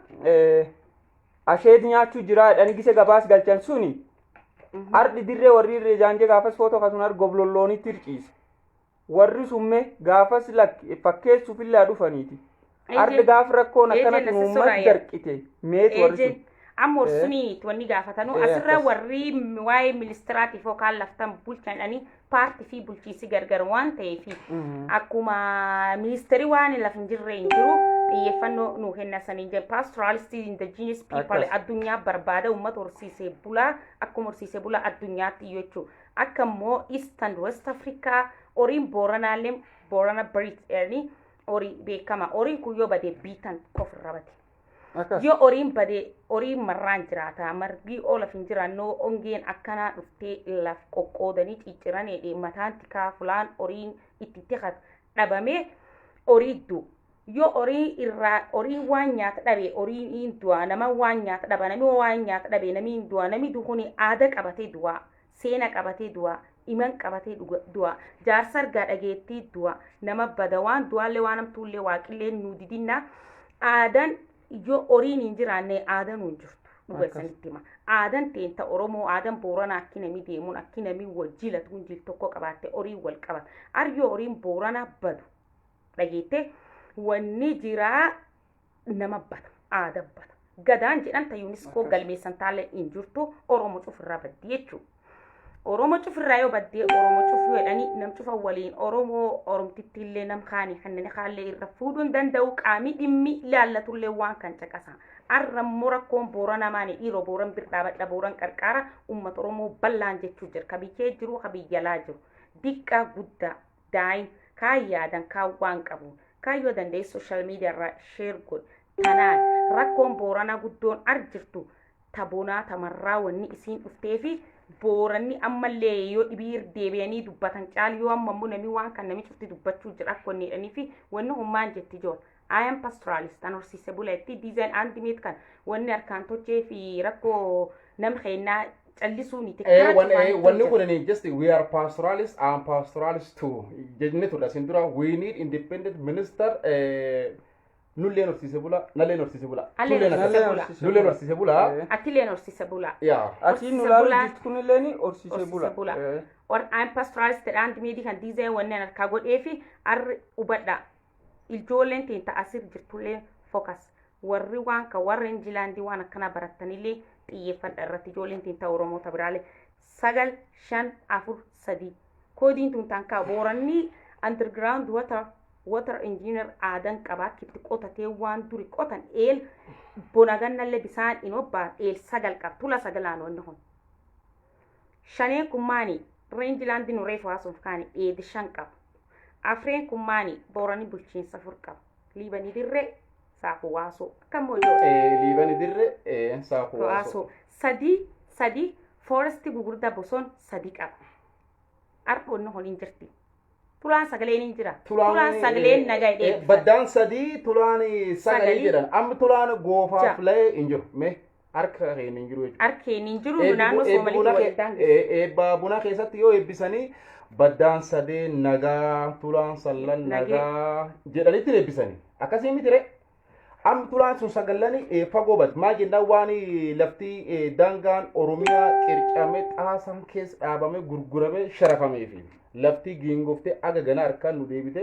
C: asheet nyaachuu jira jedhanii gise gabaas galchan suni. Ardi dirree warri irra ijaanjee gaafas footoo kasuun ar goblolloonitti hirciise. Warri summe gaafas fakkeessuuf illee dhufaniiti. Ardi gaaf rakkoon akkanatti uummati darqite meeti warri sun.
A: Amma suni wanni gaafatanu asirra warri waa'ee ministiraatiif yookaan laftan bulchanidhanii paartii fi bulchiinsi gargar waan ta'eef akkuma ministeerri waan lafa hin jirre hin jiru xiyyeeffannoo nu kenna saniin jedhe. Pastoralistii indigenous people addunyaa barbaada uummata horsiisee bulaa, akkuma horsiisee bulaa addunyaatti jechuudha. Akka immoo East and West Africa horiin Booranaallee Boorana breed jedhanii horii beekama. Horiin kun yoo bade biitan qofirra bade. Yoo horiin bade horiin marraan jiraata. Margi olaf hin jiraannoo ongeen akkanaa dhuftee laf qoqqoodanii cicciranii mataan tikaa fulaan horiin itti tikat dhabamee horii du'u. Yoo horii irraa horii waan nyaata dhabe horiin hin du'a. Nama waan nyaata dhaba, namni waan nyaata dhabe namni hin du'a. Namni du'u kuni aada qabatee du'a, seena qabatee du'a, iman qabatee du'a, jaarsa argaa dhageettii du'a, nama bada waan du'aallee waan hamtuullee waaqillee nu didinna. Aadaan yoo horiin hin jiraanne aadaan hin jirtu. Dhuga isanitti hima. Aadaan teenta Oromoo, aadaan Booranaa akki namni deemuun akki namni wal jilatuun jil tokko qabaatte horii wal qaban. Aryoo horiin Booranaa badu dhageette wanni jiraa nama bada, aadaa bada. Gadaan jedhan ta UNESCO galmeessan taallee hin jirtu, Oromoo cufirraa baddi jechuudha. Oromoo cufirraa yoo baddee Oromoo cufuu jedhanii nam cufa waliin Oromoo Oromtitti illee nam kaanii kanneen kaallee irra fuudhuu hin danda'u, qaamii dhimmi ilaallatullee waan kan caqasa. Arra immoo rakkoon Booranaa maani? Dhiiroo Booran bir dhaabadha, Booran qarqaara uummata Oromoo bal'aan jechuu jira. Ka biyyee jiru, ka biyyalaa jiru. Diqqaa guddaa daa'im kaan yaadan kaan waan qabu kaayyoo danda'e social media irraa share godhe. Tanaan rakkoon Booranaa guddoon ar jirtu tabonaa tamarraa wanni isiin dhuftee fi Booranni ammallee yoo dhibiir deebi'anii dubbatan caal yoo amma immoo namni waan kan namni cufti dubbachuu jira akka wanni jedhanii fi wanni hummaan jetti joon. I am pastoralist, an horsiise buleetti design handmade kan wanni harkaan tochee fi rakkoo nama keenyaa callisuuni.
B: Wanni kun just we are pastoralist and pastoralist too jenne turre asin dura. We need independent minister. Nulleen horsiise bula, nalleen horsiise bula. Nulleen horsiise bula.
A: Atilleen horsiise bula.
B: Yaa.
C: Atiin nu laalu jirtu kunilleen horsiise bula.
A: Bula. I'm pastoralist handmade kan design wanni harkaa godhee fi arri hubadha. Ijoolleen teenta asir jirtullee focus warri waan kan warra Injilaandii waan akkana barattanillee xiyyeeffadha irratti. Ijoolleen teenta Oromoota biraalee 9543. Koodiin tun tankaa Booranni underground water engineer aadan qabaa kitti qotatee waan duri qotan eel bona gannallee bisaan in obbaa eel sagal qaba, tula sagalaan wanni kun. Shaneen kun maani? Rangeland nu reefu haasuuf kaani dheedi shan qaba. Afreen kun maani? Boorani bulchiinsa afur qaba. Liibanii Dirree, Saafuu, Waasoo akkam moo?
B: Liibani Dirree, Saafuu, Waasoo.
A: Waasoo. Sadii sadii forest gugurdaa boson sadi qaba. Arba wanni kun hin jirti. Tulaan sagaleen hin jira. Tulaan sagaleen nagaa hidhee.
B: Baddaan sadii, tulaan sagalee
A: Sagalii.
B: jedhan. Amma tulaan goofaaf lee hin jiru. Mee harka keenya hin jiru jechuudha.
A: Harkeen hin jiru, nu naannoo Soomaliitti waliin daangessa.
B: Eebba buna keessatti yoo eebbisanii baddaan sadee nagaa, tulaan sallan
A: Nagee.
B: nagaa jedhanitti eebbisanii. Akkasii miti ree? Amma tulaan sun sagallani fagoo bati. Maal jennaan, waan lafti daangaan Oromiyaa qircamee xaasaan keessa dhaabamee gurguramee sharafamee fi lafti giingoftee aga gana harkaan nu deebite,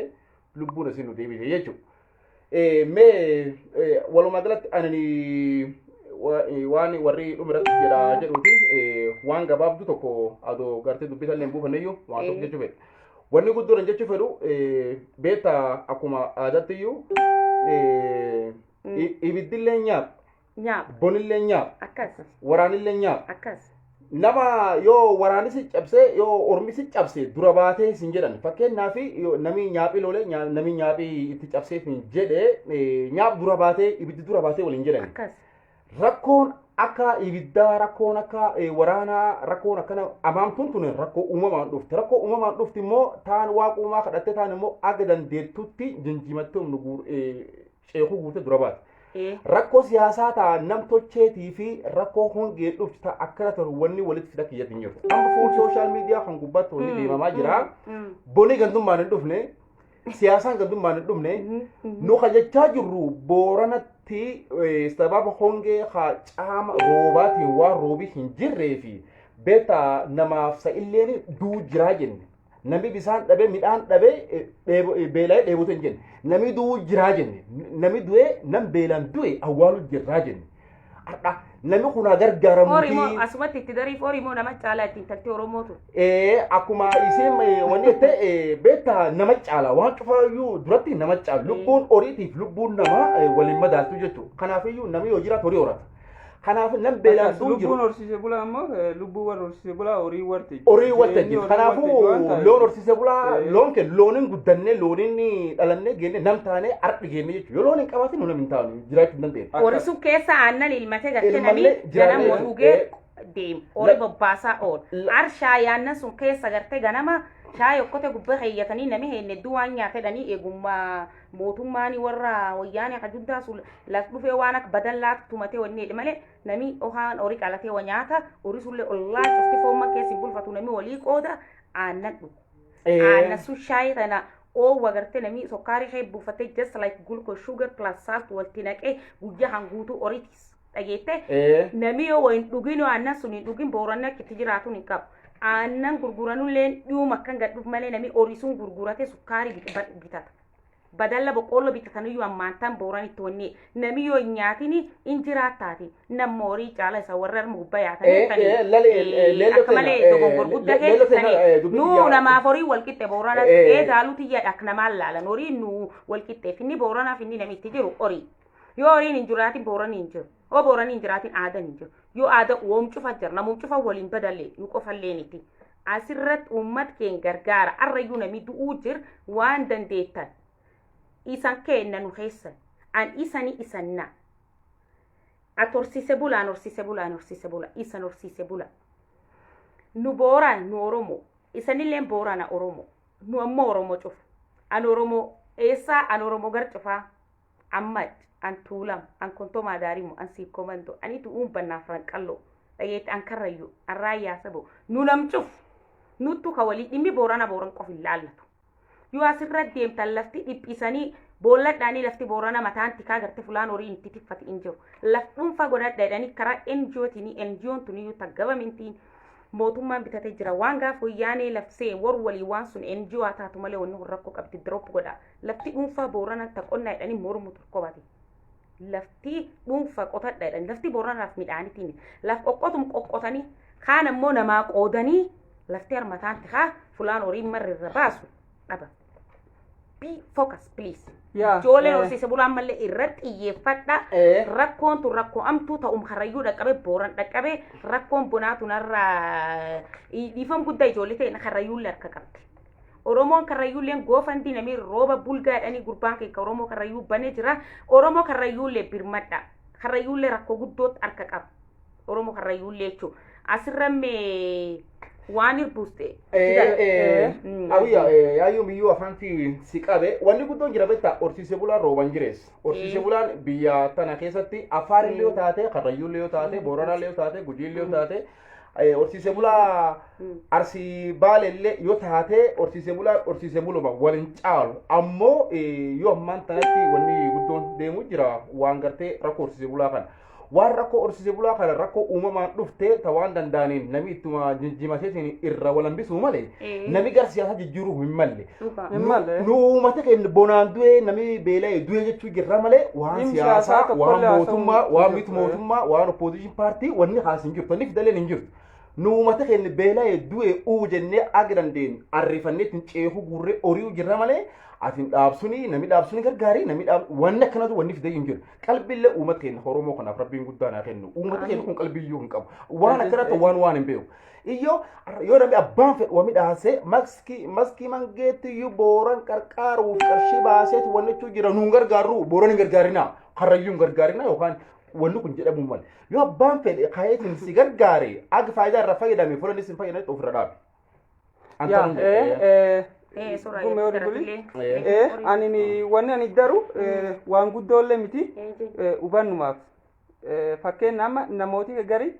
B: lubbuun asii nu deebite jechuudha. Mee walumaa galatti ani waan warri dhumirratti jedha jedhuuti waan gabaabdu tokko adoo gartee dubbisallee hin buufanneyyuu waan tokko jechuu fedha. Wanni guddoon jechuu fedhu, beektaa, akkuma aadaatti iyyuu ibiddillee nyaap,
A: Nyaap.
B: bonillee nyaap,
A: Akkas.
B: waraanillee nyaap.
A: Akkas.
B: Nama yoo waraanisi cabsee, yoo ormisi cabse dura baatee sin jedhan, fakkeenyaaf yoo namni nyaaphii lolee namni nyaaphii itti cabsee hin jedhe, nyaap dura baatee, ibiddi dura baatee waliin jedhan.
A: Akkas.
B: Rakkoon akka ibiddaa, rakkoon akka waraanaa, rakkoon akkana amaamtuun tun rakkoo uumamaan dhufte. Rakkoo uumamaan dhufti immoo taan waaqa uumaa kadhattee, taan immoo aga dandeettutti jinjimattee humna ceekuu guute dura baate. Rakkoo siyaasaa ta'a nam tolcheetii fi rakkoo hongee dhuftu ta'a akkana ta'u wanni walitti fida kiyyatti hin jirtu. Amma fuul social media kan gubbaatti wanni deemamaa jira. Bonii gandummaan hin dhufne, siyaasaan gandummaan hin dhufne, nu kajachaa jirru Booranatti sababa hongee haa caama roobaatiin waan roobii hin jirree fi beektaa namaaf sa'illeen duu jiraa jenne. Namni bisaan dhabee, midhaan dhabee, beela'ee dheebote hin jenne. Namni du'uu jiraa jenne. Namni du'ee, nam beelaan du'e awwaalu jirraa jenne. Har'a namni kun haa
A: Horii moo
B: gargaaramuuti.
A: Asumatti itti dariif, horii moo nama caalaa ittiin taltee Oromootu.
B: Akkuma isiin wanni jette, beektaa, nama caala waan cufaayyuu duratti nama caala, lubbuun horiitiif lubbuun namaa waliin madaaltu jechuudha. Kanaafiyyuu namni yoo jiraatu horii horata. Kanaaf nam beelaan du'uu jiru.
C: Lubbuun horsiise bulaa immoo lubbuu warra horsiise bulaa horii warte.
B: Horii warte jiru. Kanaafuu loon horsiise bulaa, loon kennu, looniin guddannee, looniin dhalannee geenne, nam taanee ardhi geenne jechuudha. Yoo loon hin qabaatin nu nam hin taanu, jiraachuu hin dandeenye.
A: Horii sun keessa aannan ilmatee gartee namni
B: Ilmallee
A: ganama
B: jiraatee,
A: dhugee deema. Horii bobbaasaa oola. Ar shaayii sun keessa gartee ganama shaayii okkote gubbaa keeyyatanii namni heenne hedduu waan nyaatedhanii eegummaa mootummaan warra wayyaanee akka juntaa sun las dhufee waan akka badallaatti tumatee wanni jedhe malee, namni ohaan horii qalatee wa nyaata, horii sullee ollaa cufti foon keessa hin bulfatu, namni walii qooda aannan dhugu. Aannan sun shaayii tana oowwa gartee namni sokkaarii kee buufatee, just like glucose, sugar plus salt walitti naqee guyyaa hanguutuu horiitis dhageette. Namni yoo hin dhugin, yoo aannan sun hin dhugin, Booranni akka itti jiraatu hin qabu. Aannan gurguranullee dhiuma akkan gadhuuf malee, namni horii sun gurgurate sukkaarii bitata. Badalla boqqoolloo bitataniyyuu ammaantaan Booranitti wanni namni yoo hin nyaatin hin jiraattaati. Namni horii caala isa warra harma gubbaa yaatanii akka malee dogongor guddaa keessanii nuu namaaf horii wal qixxe Booranaa ee daaluu tiyyaadha akka namaan laalan, horii nuu wal qixxeef inni Booranaaf inni namni itti jiru horii. Yoo horiin hin jiraatin Booranii hin jiru. Yoo Booranii hin jiraatin aadaan hin jiru. Yoo aadaa woom cufa jira, namuum cufa waliin badalee nu qofallee miti. Asirratti uummat keenya gargaara. Arrayyuu namni du'uu jira waan dandeettan. Isan kenna nu keessan. An isani isanna. Ati horsiise bulaan, horsiise bulaan, horsiise bula, isan horsiise bula. Nu Booraan, nu Oromoo. Isanilleen Boorana Oromoo. Nu ammoo Oromoo cufa. An Oromoo eessaa? An Oromoo gar cufaa. Ammad an Tuulam, an Kontomaa Daarimu, an Siikoo Mando, anitu uumbannaaf ranqalloo dhageetti, an Karrayyu, an Raayyaa Sabo, nu nam cuf nuttu ka walii dhimmi Boorana Booran qof hin laallatu. Yoo asirra deemtan lafti dhiphisanii boolladhaanii, lafti Boorana mataan tikaa garte fulaan horii itti tiffati hin jiru. Laf dhuunfaa godhadha jedhanii karaa NGOtiin, NGOn tuniyyuu ta governmentiin mootummaan bitatee jira. Waan gaaf wayyaanee lafsee war walii waan sun NGO haa taatu malee, wanni kun rakkoo qabdi, drop godha. Lafti dhuunfaa Boorana ta qonnaa jedhanii mormu turkobate. Lafti dhuunfaa qotadha jedhanii lafti Booranaaf midhaanitiin laf qoqqotum qoqqotanii kaan ammoo namaa qoodanii. Lafti harmataanti haa fulaan horiin marri irra baasu dhaba. Be focus, please.
C: Yaa,
A: Ijoolleen horsiise bulaan mallee irratti xiyyeeffadha. Rakkoon tun rakkoo amtuu ta'um Karrayyuu dhaqqabe, Booran dhaqqabe, rakkoon bonaa tunarraa dhiifam guddaa ijoollee ta'e Karrayyuullee harka qabdi. Oromoon Karrayyuulleen goofandii namni rooba bulgaadhanii gurbaan keenya Oromoo Karrayyuu banee jira. Oromoo Karrayyuullee birmadha. Karrayyuullee rakkoo guddootti harka qaba. Oromoo Karrayyuullee jechuudha. Asirra mee waan irbuuste.
B: Awiyya, yaayyuu biyyuu afaanti si qabe. Wanni guddoon jira beektaa, horsiise bulaan rooban jireessa. Horsiise bulaan biyya tana keessatti Afaarillee yoo taate, Karrayyuullee yoo taate, Booranaallee yoo taate, Gujiillee yoo taate, horsiise bulaa Arsii Baalellee yoo taate, horsiise bulaan horsiise buluma waliin caalu. Ammoo yoo ammaan tanatti wanni guddoon deemu jira waan gartee rakkoo horsiise bulaa kana. Waan rakkoo horsiise bulaa kana rakkoo uumamaan dhufte ta waan danda'aniin namni ittuma jijjiimateetiin irra wal hambisuu malee nami gara siyaasaa jijjiiruu hin malle.
C: Hin malle.
B: Nu uummata keenya bonaan du'ee, namni beela'ee du'ee jechuu jirra malee waan
C: Dhimmi
B: siyaasaa,
C: siyaasaa
B: waan
C: tokkollee
B: mootummaa,
C: haasa'uun
B: waan
C: hin
B: miti
C: jirtu.
B: Mootummaa, waan opposition party wanni haas hin jirtu, wanni fidaleen hin jirtu. Nu uummata keenya beela'ee du'ee uu jennee aga dandeenyu arriifannee ittiin ceekuu guurree horiu jirra malee atiin dhaabsuni, namni dhaabsuni gargaarii, namni dhaab wanni akkanatu wanni fidee hin jiru. Qalbiillee uummata keenya Oromoo kanaaf Rabbiin guddaa naa kennu. Uummata keenya kun qalbiyyuu hin qabu. Waan akkanatu waan hin beeku. Iyyoo yoo namni abbaan fedhu wami dhaasee maskii maskii mangeetti iyyuu Booran qarqaaruuf qarshii baaseetu wanni jechuu jira, nuun gargaarru, Booran hin gargaarinaa, Karrayyuu hin gargaarinaa yookaan wanni kun jedhamuu malee. Yoo abbaan fedhe ka'eetiin si gargaare, aga faayidaa irraa fayyadame, fuula inni sin fayyadame ofirra dhaabe.
C: Yaa,
A: Suuraa
C: gume horii buli.
B: Eh.
C: Ani wanni ani daru waan guddoollee miti, hubannumaaf. Fakkeenya amma namooti gari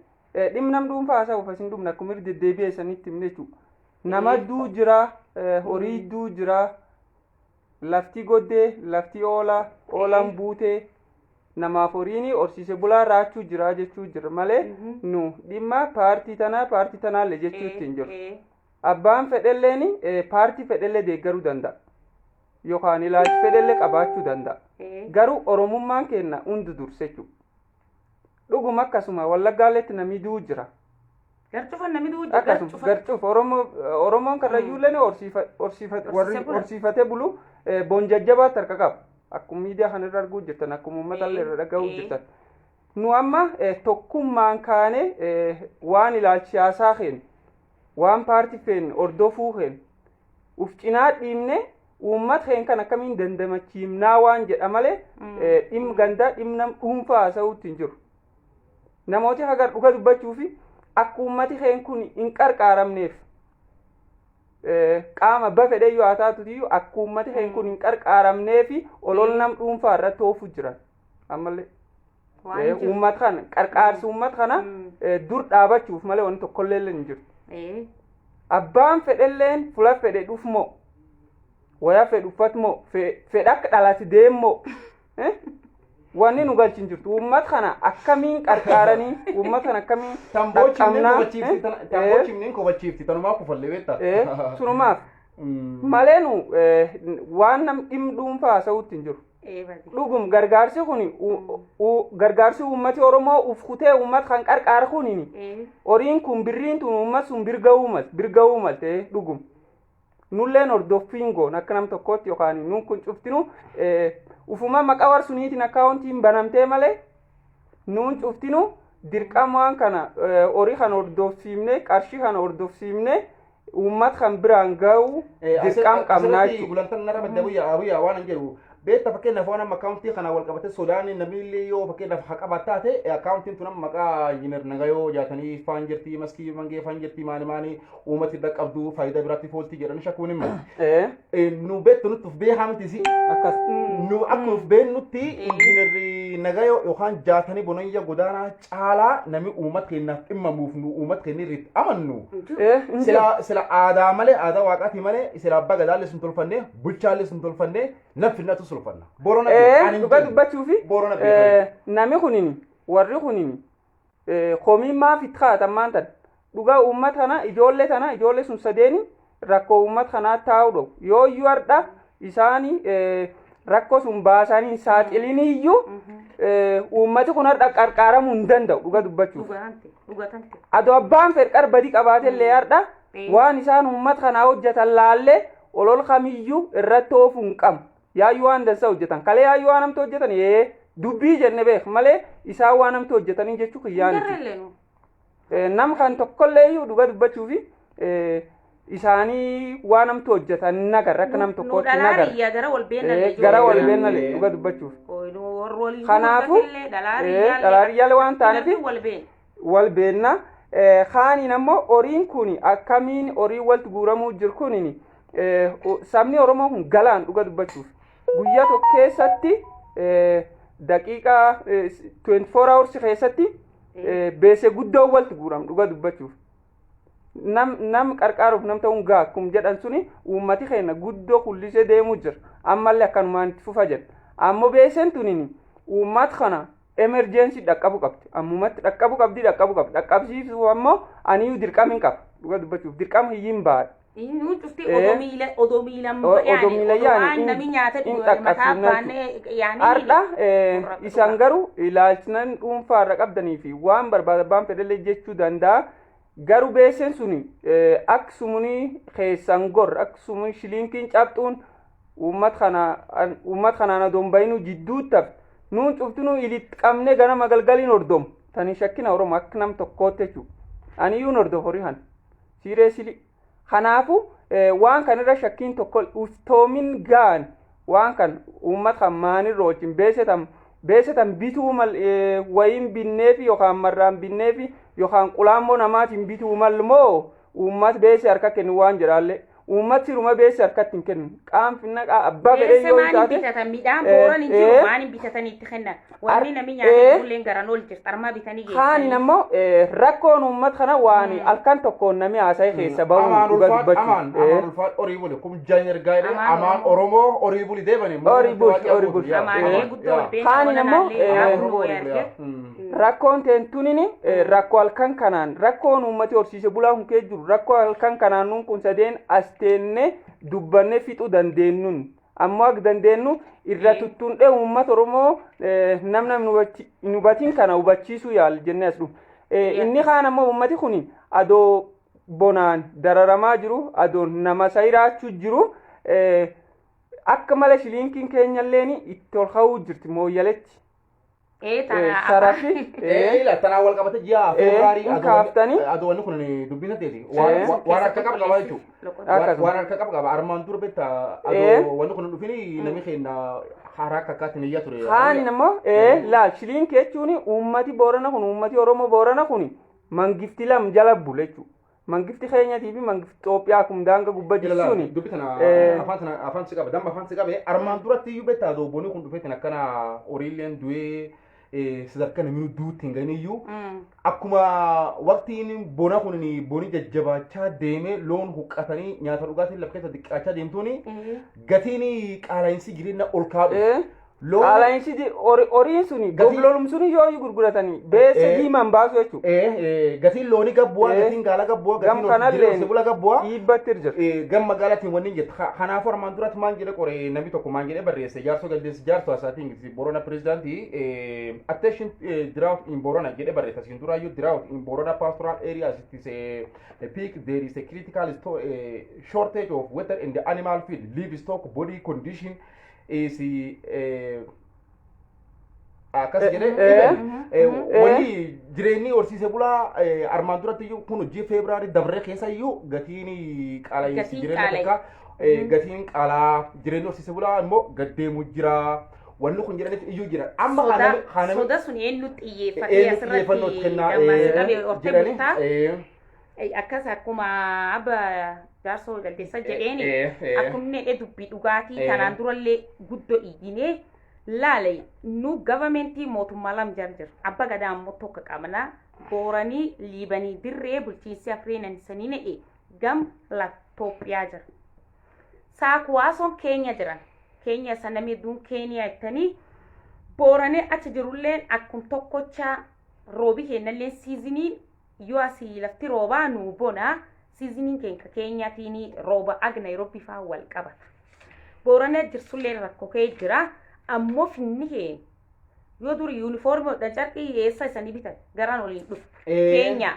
C: dhimma nam dhuunfaa haasa'uuf asin dhumne akkuma irra deddeebi'ee sanitti himne jechuudha. Nama duu jira, horii duu jira, lafti goddee, lafti oolaa, oolaan buutee, namaaf horiin horsiise bulaa raachuu jira jechuu jira malee nu dhimma paartii tanaa paartii tanaallee jechuu ittiin jiru. Abbaan fedhelleen paartii fedhellee deeggaruu danda'a. Yookaan ilaalcha fedhellee qabaachuu danda'a. Garuu Oromummaan keenya hundi dursa jechuudha. Dhuguma akkasuma Wallaggaalleetti namni du'u jira.
A: Garcufa namni du'u jira.
C: Akkasuma garcuuf Oromoon Karrayyuulleen warri
A: Horsiisee bula.
C: Horsiifatee bulu boon jajjabaatti harka qaba. Akkuma miidiyaa kanarra arguu jirtan, akkuma uummata illee irra dhaga'uu jirtan. Nu amma tokkummaan kaane waan ilaalcha siyaasaa keenya, waan paartii keenya hordofuu keenya uf cinaa dhiibne uummata keenya kan akkamiin dandamachiifnaa waan jedha malee dhimma gandaa, dhimma nam dhuunfaa haasa'uutti hin jiru. Namooti hagar dhuga dubbachuu fi akka uummati keenya kun hin qarqaaramneef qaama ba fedhe iyyuu haa taatuti, akka uummati keenya kun hin qarqaaramneef olol nam dhuunfaa irratti oofu jiran ammallee.
A: Waan jiru.
C: Uummata kana qarqaarsi uummata kana dur dhaabachuuf malee wanti tokkollee hin jiru. Abbaan fedhelleen fula fedhe dhufmoo, waya fedhe uffatmoo, fedha akka dhalate deemmoo, wanni nu galchin jirtu uummata kana akkamiin qarqaaranii, uummata kana akkamiin
B: Tamboo chimneen
C: dhaqqabnaa,
B: kofachiifti. Tamboo chimneen kofachiifti, tanumaa kufallee beektaa.
C: Sunumaaf malee nu waan nam dhimma dhuunfaa haasa'uutti hin jiru.
A: Badi.
C: Dhugum gargaarsi kun gargaarsi uummati Oromoo uf kutee uummata kan qarqaara kunini horiin kun, birriin tun uummata sun birga'uu malte. Dhugum nulleen hordoffiin goon akka nam tokkootti yookaan nuun kun cuftinu ufuma maqaa war suniitiin akkaawuntiin banamtee malee nuun cuftinu dirqama waan kana horii kana hordofsiifne, qarshii kana hordofsiifne uummata kan biraan ga'uu dirqama qabnaa jechuudha.
B: Gulantaan narra madda buyyaa buyyaa waan hin jedhu beekta. Fakkeenyaaf waan amma akkaawuntii kana wal qabate sodaan namni illee yoo fakkeenyaaf haqa taate, akkaawuntiin tun amma maqaa injiinar Nagayoo Jaatanii faan jirti, Maskii Mangee faan jirti, maani maani uummati irra qabdu faayidaa biraatti fooltii jedhanii shakkuun hin malu. Nu beektu, nutti uf beekaa miti si.
C: Akkas.
B: Nu akka uf beeknutti injiinarri Nagayoo yookaan Jaatanii Bonayya Godaanaa caalaa namni uummata keenyaaf dhimmamuuf nu uummata keenya irratti amannu.
C: Hin jiru.
B: Sila aadaa malee, aadaa waaqaatii malee, sila abbaa gadaallee sun tolfanne, bulchaallee sun tolfanne, nam finnatu sulfanna. Boorana
C: Dhuga dubbachuufi
B: Boorana beekaa.
C: Nami kunin warri kunin komiin maaf itti kaa'atan maantan dhugaa uummata kana, ijoollee tana, ijoollee sun sadeeni rakkoo uummata kanaa taa'u dhowu yoo iyyuu har'a isaani rakkoo sun baasanii hin saaxilin iyyuu uummati kun har'a qarqaaramuu hin danda'u dhuga dubbachuuf.
A: Dhugatante. Dhugatante.
C: Adoo abbaan fedhe qar badii qabaatellee har'a Waan isaan uummata kanaa hojjetan laallee olol kamiyyuu irratti oofuu hin qabnu. Yaayyuu waan dansaa hojjetan. Kalee yaayyuu waan namtu hojjetan ee dubbii jenne beek malee isaan waan namtu hojjetanii jechuu kiyyaaniti.
A: Garreellee nu.
C: Nam kan tokkollee iyyuu dhuga dubbachuu fi isaanii waan namtu hojjetan nagarra akka nam
A: Nu
C: tokkootti nagarra.
A: dhalaariyyaa gara wal beennallee
C: Gara wal
B: Eh.
C: beennallee dhuga dubbachuuf.
A: Kanaafuu
C: Kanaafuu, dhalaariyyaalee waan taaneef
A: wal been.
C: wal beenna. Kaaniin ammoo horiin kun akkamiin horii walitti guuramuu jiru kun sabni Oromoo kun galaan dhuga dubbachuuf guyyaa tokko keessatti daqiiqaa 24 hours keessatti beese guddoo walitti guuramu dhuga dubbachuuf. Nam qarqaaruuf nam ta'uun gaa akkuma jedhan suni uummati keenya guddoo kullisee deemuu jira ammallee akkanumaan itti fufa jedha ammoo beeseen tuniin uummata kana emergency dhaqqabu qabdi ammumatti dhaqqabu qabdi dhaqqabu qabdi dhaqqabsiisuu ammoo aniyyuu dirqama hin qaba dhuga dubbachuuf dirqama hiyyiin baadha.
A: Nuun cufti odoo miila odoo miilan
C: Odoo miila yaani
A: waan namni nyaata
C: in
A: mataa
C: dhaqqabsiifna
A: baanee yaani.
C: Har'a isaan garuu ilaalchinan dhuunfaarra qabdanii fi waan barbaada abbaan fedhallee jechuu danda'a. Garuu beeseen suni akka sumunii keessan gor akka sumunii shiliinkiin cabxuun uummata kanaan adoon bayinuu jidduu tafe nuun cuftinuu ilitti qabnee ganama galgaliin hordomu tani shakkina Oromoo akka nam tokkootti jechuudha. Aniyyuu hordofu horii kana siiree sili. Kanaafu waan kanarra shakkiin tokko uftoomin gaan waan kan uummata kan maanirra wajjin beesetan beesetan bituu mal wayiin binneefi yookaan marraan binneefi yookaan qulaammoo namaatiin bituu mal moo uummata beese harka kennu waan jedhaallee uummati siruma beese harkatti hin kennu qaamfinna abbaa fedhee
A: Beese
C: yoo
A: maaliin
C: taate
A: bitatan midhaan booran hin jiru maaliin bitatan itti kennan wanni namni nyaata bulleen garan ol jirti armaa bitanii
C: Kaan ammoo rakkoon uummata kana waan halkan tokkoon namni haasa'e keessa bahuun
B: Amaan
C: dhuga
B: ulfaat amaan
C: dubbachuu.
B: amaan ulfaat horii buli kum jaan ergaa jedhee
A: Amaan
B: amaan Oromoo horii buli deebani.
C: Horii buli, horii buli.
A: Amaan guddoo ol beena
C: Kaan ammoo, Rakkoon teentunini rakkoo halkan kanaan rakkoon uummati horsiise bulaa kun kee jiru rakkoo halkan kanaan nuun kun sadeen as teenne dubbanne fixuu dandeenyuun ammoo akka dandeenyu irra tuttuundhee uummata Oromoo namna hin hubatin kana hubachiisuu yaala jennee as dhufu. Inni kaan ammoo uummati kun adoo bonaan dararamaa jiru adoo nama sayiraachuu jiru akka mala shiliinkiin keenyalleen itti ol ka'uu jirti mooyyaletti. Sarafi.
B: Ila tanaa wal qabate ji'a Febraarii
C: Kun kaaftanii.
B: Adoonni kun dubbina teeti waan harka qaba qaba jechuudha.
C: Akkasuma.
B: Waan harka qaba qaba armaan dura beektaa adoo wanni kun dhufini namni keenya haaraa akka akkaatiin iyyaa ture.
C: Kaan immoo laal shiliinki jechuun uummati Boorana kun uummati Oromoo Boorana kun mangifti lam jala bule jechuudha. Mangifti keenyatii fi mangifti Itoophiyaa kun daanga gubbaa
B: Jala
C: jirtuuni.
B: dubbi tana afaan tana afaan si qaba damma afaan si qabe armaan duratti iyyuu beektaa adoo boonii kun dhufeetiin akkana horiileen du'ee sadarkaa namni duutti hin gahin iyyuu akkuma waqtiin bona kun boni jajjabaachaa deemee loon huqqatanii nyaata dhugaatiin lafa keessa xiqqaachaa deemtuuni gatiin qaala'insi jireenya ol kaa'u. Loon
C: Qaala'insi horiin suni
B: Gatii-
C: goblolum suni yoo gurguratanii beessa diimaan baasu jechuudha.
B: Gatiin loonii gabbu'aa gatiin gaala gabbu'aa
C: Gam
B: gatiin
C: kanallee
B: jireenya bula gabbu'aa.
C: dhiibbatti jira.
B: Gam magaalaatiin wanni hin jettu kanaafuu armaan duratti maan jedhe qore namni tokko maan jedhe barreesse jaarsoo galdeessi jaarsoo asaatiin Ingilizii Borona pirezidaantii attention drought in Borona jedhe barreesse asiin duraayyuu drought in Borona pastoral areas it is a peak there is a critical shortage of water in the animal feed livestock body condition is akkas jedhe wanni jireenyi horsiise bulaa armaan duratti iyyuu kun hojii Febraarii dabree keessa iyyuu gatiin qaala'insi
A: Gatiin
B: jireenya
A: qaala'e.
B: takka gatiin qaalaa jireenyi horsiise bulaa immoo gaddeemu jira wanni kun jedhaniif iyyuu jira amma
A: Soda soda sun eenyutti xiyyeeffatee
B: eenyu xiyyeeffannoo
A: asirratti
B: itti kennaa
A: gammaas qabe hortee
B: jedhani
A: bultaa akkas akkuma abba jaarsoo jaldeessa jedheeni akkuma inni dubbii dhugaatii kanaan durallee guddoo iyyinee laale nu gavamentii mootummaa lam jar jira abba gadaa ammoo tokko qabna Booranii Liibanii dirree bulchiinsi afreenan sanii ne'e gam laf Itoophiyaa jira. Saakuwaasoon keenya jiran keenya isa namni hedduun keeniyaa jettanii Booranee achi jirulleen akkum tokkochaa roobi kennallee siiziniin yoo asii lafti roobaa nuu bona siiziniin keenya keenyaatiin rooba ag Naayiroobii faa wal qabata. Booranee jirsullee rakkoo kee jira ammoo finni keen Yoo duri yuunifoormii hodhan carqii eessa isanii bitan garaan waliin dhufu. Keenya.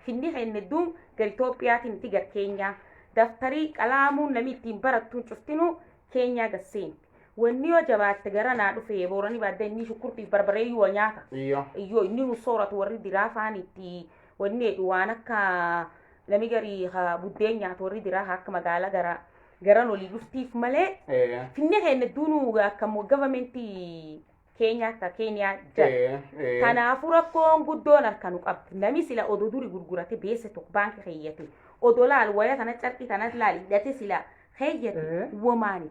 A: Finni keenya hedduun gar Itoophiyaatiin itti gar Keenyaa. Daftarii qalaamuun namni ittiin barattuun cuftinuu Keenyaa gasseenti. Wanni yoo jabaatte gara naa dhufe Booranii baadda inni shukkurtiif barbareeyyuu wa nyaata. Iyyoo inni nu sooratu warri diraa faan itti wanni jedhu waan akka nami garii ha buddeen nyaatu warri diraa ha akka magaalaa gara garan olii dhuftiif malee finni keenya hedduun akka gavamentii Keenyaa akka Keeniyaa jira. Kanaafuu rakkoon guddoon harka nu qabdi. Nami sila odoo duri gurgurate beese tokko baankii keeyyate. Odoo laal waya kana carqii kana laal hidhate sila keeyyate womaani.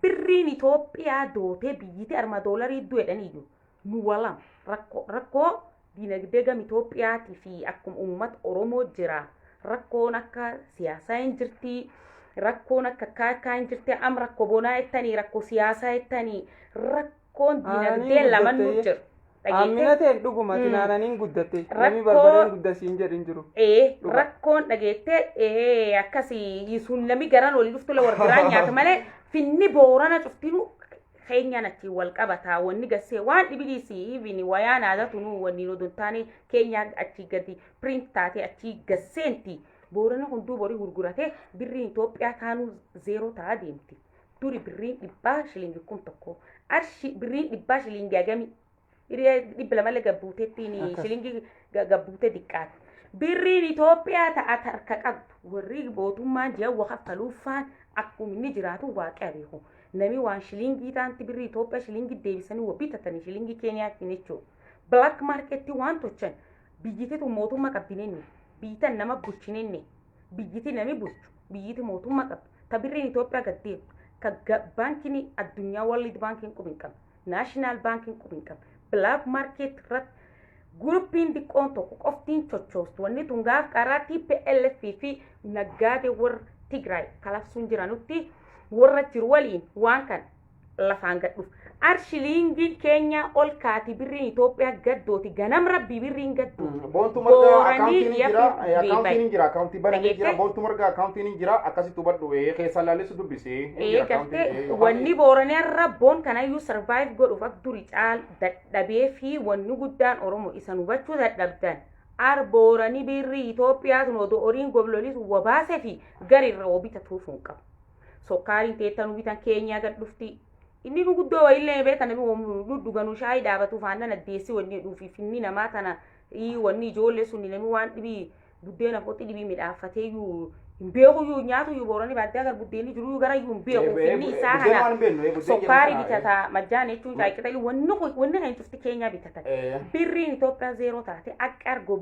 A: Birriin Itoophiyaa dootee biyyiti arma doolarii du'edhaniyyuu nu walam rakkoo rakkoo dinagdee gam Itoophiyaatii fi akkuma uummata Oromoo jira. Rakkoon akka siyaasaa hin jirti. Rakkoon akka akkaa hin jirti. Am rakkoo bonaa jettanii rakkoo siyaasaa jettanii rakkoon dinagdee laman nu jira.
C: Aamina ta'een dhuguma tinaananiin guddatte. Namni barbareen guddasiin jedhin jiru.
A: Rakkoon dhageette akkasii sun namni garan olii dhuftu la warra biraa nyaata malee finni Boorana cuftinu keenyaan achiin wal qabataa wanni gassee waan dhibiliisi even wayaan aadaa tunuu wanni nu taane keenyaa achii gadi print taatee achii gasseenti. Boorana hunduu borii gurguratee birriin Itoophiyaa taanuu zeeroo ta'aa deemti. Duri birriin 100 shilingi 1000. Arshi birriin 100 shilingi hagamii? 200llee gabbuuteettiin shilingi gabbuutee diqqaate. Birriin Itoophiyaa ta'a harka qabdu warri mootummaan ji'a wa kaffaluuffaan akkuma inni jiraatu waaqaa beeku. Nami waan shilingii taanti birrii Itoophiyaa shilingii deebisanii wa bitatanii shilingii Keeniyaatiin jechuudha. Black market waan tolchan biyyititu mootummaa qabdinenne biyyitan nama bulchinenne biyyiti nami bulchu biyyiti mootummaa qabdi. Ta birriin Itoophiyaa gad deemtu ka baankiin addunyaa World Bankiin qubin qabne National Bankiin qubin qabne black market irratti guruppiin xiqqoon tokko qoftiin chochoostu wanni tun gaaf qaraa TPLF fi naggaadee warra Tigraay kalabsuun jiranutti warra jiru waliin waan kan lafaan gad dhufu. Arshiliingiin keenya ol kaati birriin Itoophiyaa gaddooti ganam rabbii birriin gaddooti.
B: Boontu Margaa
A: Booranii
B: akkaawuntiin hin jira.
A: yafi
B: Akkaawuntiin hin jira. Akkaawuntii banamee jira.
A: Dhageette?
B: Boontu Margaa akkaawuntiin hin jira. Akkasitti hubadhu. Keessaa laalessu dubbisi. Hin jira
A: Gartee
B: akkaawuntiin.
A: wanni Booranii irra boon kanayyuu survive godhuuf akka duri caal dadhabee fi wanni guddaan Oromoo isan hubachuu dadhabdan. Ar Booranii birrii Itoophiyaa tun odoo horiin gobloliis wabaasee fi garirra bitatuuf hin qabu. Sokkaariin teettanuu bitan Keenyaa gad dhufti. Inni nu guddoo wayillee beekan namni dhuganu shaayii dhaabatuuf aannan addeessi wanni dhuufi finni namaa tana wanni ijoollee sun namni waan dhibii buddeena qoxii dhibii midhaafateeyyuu hin beekuyyuu nyaatuyyuu Booranii baadiyyaa gara buddeenni jiruyyuu gara iyyuu hin beeku finni isaa kana sokkaarii bitata majjaan jechuun caaqqixalii wanni kun wanni kan cufti Keenyaa bitatan. Birriin Itoophiyaa zeeroo taate akka argo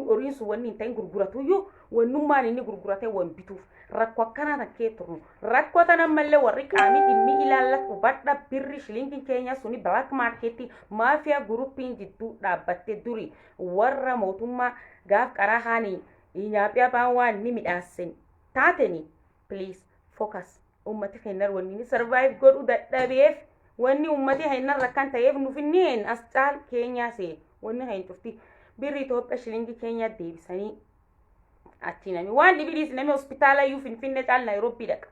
A: horiin sun wanni hin ta'in gurguratuyyuu wannummaan inni gurguratee wan bituuf rakkoo akkanaa tan kee turnu rakkoo tan ammallee warri qaamii dhimmi ilaallatu hubadha birri shilingiin keenya suni black market maafiyaa guruppiin jidduu dhaabbatte duri warra mootummaa gaaf qaraa haanii nyaaphiyaa baan waan ni midhaassen taateni please focus ummati keenyar wanni inni survive godhu dadhabeef wanni ummati keenyar rakkan ta'eef nuuf inni hin as caal keenyaa see wanni keenya cufti birri Itoophiyaa shilingii keenya deebisanii achi nami waan dhibidiis nami hospitaala iyyuu Finfinnee caal Naayiroobii dhaqa.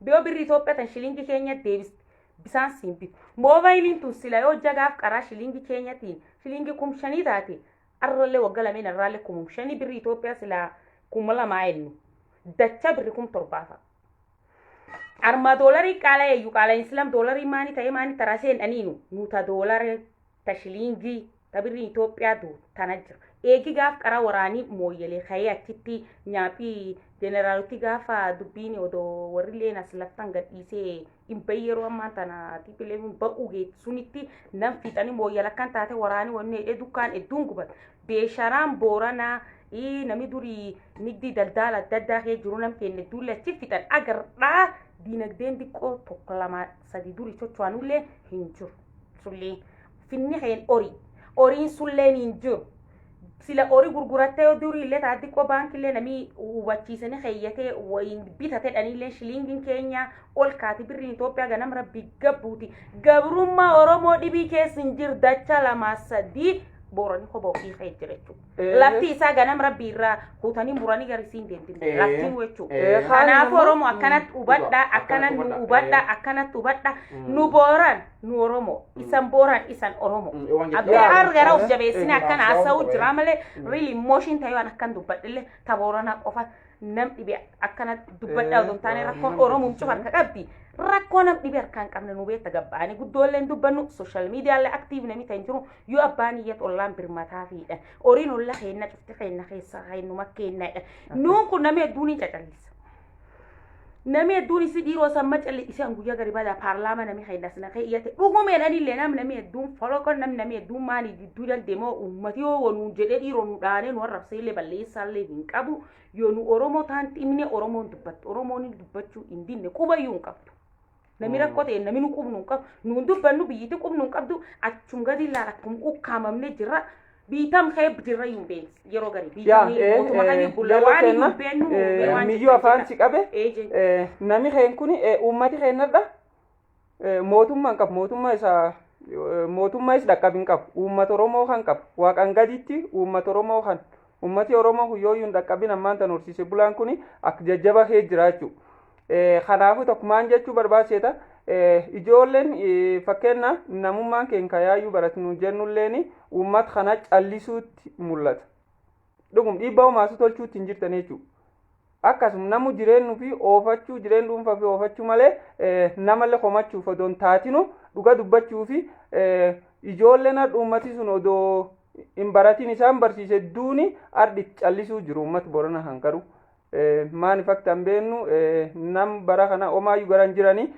A: Biyoo birri Itoophiyaa tan shilingii keenya deebiste bisaan siin bitu. Moobaayiliin tun sila yoo jagaaf qaraa shilingii keenyatiin shilingii 5000 taate arrallee waggaa lameen irraallee 5000 birri Itoophiyaa sila 2000 ennu dacha birri 7000 fa'a. Arma doolarii qaala eeyyu qaala insilam doolarii maani ta'ee maani taraseen aniinu nuta doolarii ta shilingii ta birri Itoophiyaa du tana jira. Eegi gaaf qara waraanii mooyyelee ka'ee achitti nyaaphii jeneraaloti gaafa dubbiin odoo warri leen as laftan gadhiisee hin bahi yeroo ammaa tana tipilee hin ba'uu geetti sunitti nam fixanii mooyyala akkan taate waraanii wanni hidhee dukkaan hedduun gubat. Beesharaan Booranaa nami durii nigdii daldaala adda addaa kee jiru nam keenya hedduun achi fixan agardhaa diinagdeen xiqqoo tokko lama sadi durii socho'anullee hin jiru. Sullee finni keen horii horiin sulleen hin jiru. Sila horii gurgurattee yoo durii illee taate xiqqoo baankillee namni hubachiisanii keeyyatee wayiin bitate dhaniillee shilingiin keenya ol kaati birriin Itoophiyaa ganam rabbi gabbuuti. Gabrummaa Oromoo dhibii keessa hin jiru dacha lama sadii Boorani kophaa ofii ka'ee jira jechuudha.
C: Eh.
A: Lafti isaa ganam rabbi irraa kutanii muranii gara isiin deemti.
B: Eh.
A: Lafti jechuudha.
B: Eh.
A: Kanaafuu Oromoo
C: Mm.
A: akkanatti hubadha,
B: Dhugaa,
A: akkanatti nu
B: akkanatti
A: hubadha,
B: hubadha.
A: akkanatti hubadha.
B: Mm.
A: Nu booran nu Oromoo, isan booran isan Oromoo.
B: Mm, waan jettu.
A: Abbee
C: Yaa,
A: argara of
C: eh,
A: jabeessine
B: eh,
A: akkana
B: haasa'uu
A: haasa'uu
B: qaba,
A: jira
B: eh.
A: malee really emotion ta'ee waan akkan dubbadhillee ta booranaa qofa nam dhibe akkana dubbadhaa
C: Eh,
A: otoo hin taane
C: waan
A: rakkoon
C: nama
A: Oromoon cufa harka qabdi. Rakkoo nam dhibe harka hin qabne nu beekta gabbaanii guddoollee dubbannu social mediallee active nami ta'in jiru yoo abbaan iyyat ollaan birmataa fiidha. Horiin olla keenna cufti keenna keessaa keenyuma keenna. Nuun kun namni hedduun hin cacallisa. Namni hedduun isi dhiiroo san macalli isaan guyyaa gari badaa paarlaama namni keenya sina kee iyyate dhugumeedhaan illee namni namni hedduun folokon namni namni hedduun maali jidduu dandeemoo uummati yoo wanuun jedhee dhiiroo nu dhaanee nu arrabsee illee balleessaallee hin qabu yoo nu Oromoo taan ximne Oromoon dubbattu Oromoon dubbachuu hin dinne qubayyuu hin qabdu. Namni rakkoo ta'e namni nu qubnu hin qabu nuun dubbannu biyyiti qubnu hin qabdu achum gadi ilaala akkum ukkaamamne jirra biitam kee jirra hin beeknu yeroo gari
C: Yaa,
A: biitamii
C: eh,
A: mootummaa kan
C: eh,
A: bulla
C: lelo
A: waan
C: kenna,
A: hin beeknu
C: eh,
A: waan
C: miyyuu afaan si qabe
A: Ee jenna.
C: Nami keen kun uummati keennadha. Mootummaa hin qabu, mootummaa isa mootummaa is dhaqqab hin qabu, uummata Oromoo kan qabu, waaqan gaditti uummata Oromoo kan uummati Oromoo kun yooyyuu hin dhaqqabin ammaan tan horsiise bulaan kun akka jajjaba kee jira jechuudha. Kanaafuu tokkumaan jechuu barbaachiseeta. Ijoolleen fakkeenya namummaan keenya kayaayyuu baratnu jennulleen uummata kana callisuutti mul'ata. Dhugum dhiibbaa homaasu tolchuutti hin jirtan jechuudha. Akkasuma namu jireenyu fi oofachuu jireenya dhuunfaa fi oofachuu malee namallee komachuuf odoo hin taatinu dhuga dubbachuu fi ijoolleen har'a uummati sun odoo hin baratin isaan barsiise duuni ardi callisuu jiru uummata Borana kan garuu. Maaniif akka hin beeknu nam bara kana omaayyuu gara hin jiranii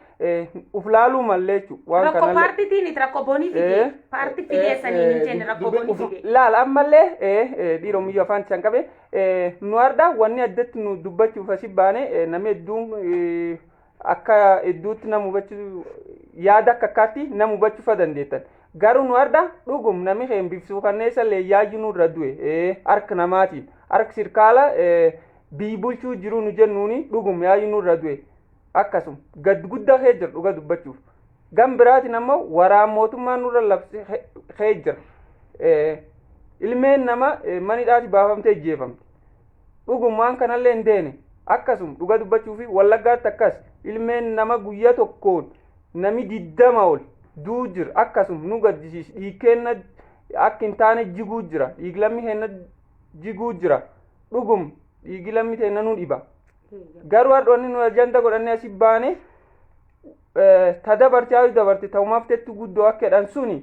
C: uf laaluu mallee jechuudha waan
A: Rakkoo
C: kanallee.
A: paartiitiin rakkoo boonii fidee
C: Eh.
A: paartii fidee saniin hin jenne rakkoo
B: dubbi-
A: boonii fidee.
C: Laal ammallee dhiiroo miyyuu afaan isaan qabe nu har'a wanni addatti nu dubbachuuf asi baane namni hedduun akka hedduutti nama hubachuu yaada akka akkaatti nama hubachuufa dandeettan. Garuu nu har'a dhugum namni keenya bifsuu kanneessa illee yaayyuu nurra du'e harka namaatiin harka sirkaala biyyi bulchuu jiru nu jennuuni dhugum yaayyuu nurra du'e akkasuma gad guddaa kee jira dhuga dubbachuuf. Gam biraatiin ammoo waraan mootummaa nurra labse kee jira. Ilmeen nama manidhaati baafamtee ijjeefamte. Dhugum waan kanallee hin deene akkasuma dhuga dubbachuu fi Wallaggaatti akkas ilmeen nama guyyaa tokkoon nami 20 ol duu jira akkasuma nu gaddisiis dhiigkeenna akka hin taane jiguu jira dhiigi lammi keenna jiguu jira dhugum dhiigi lammi teenna nu dhiba. Garuu har'oonni nu ajanda godhannee asi baane ta dabarte haa dabarte ta'umaaf tettu guddoo akka jedhan suni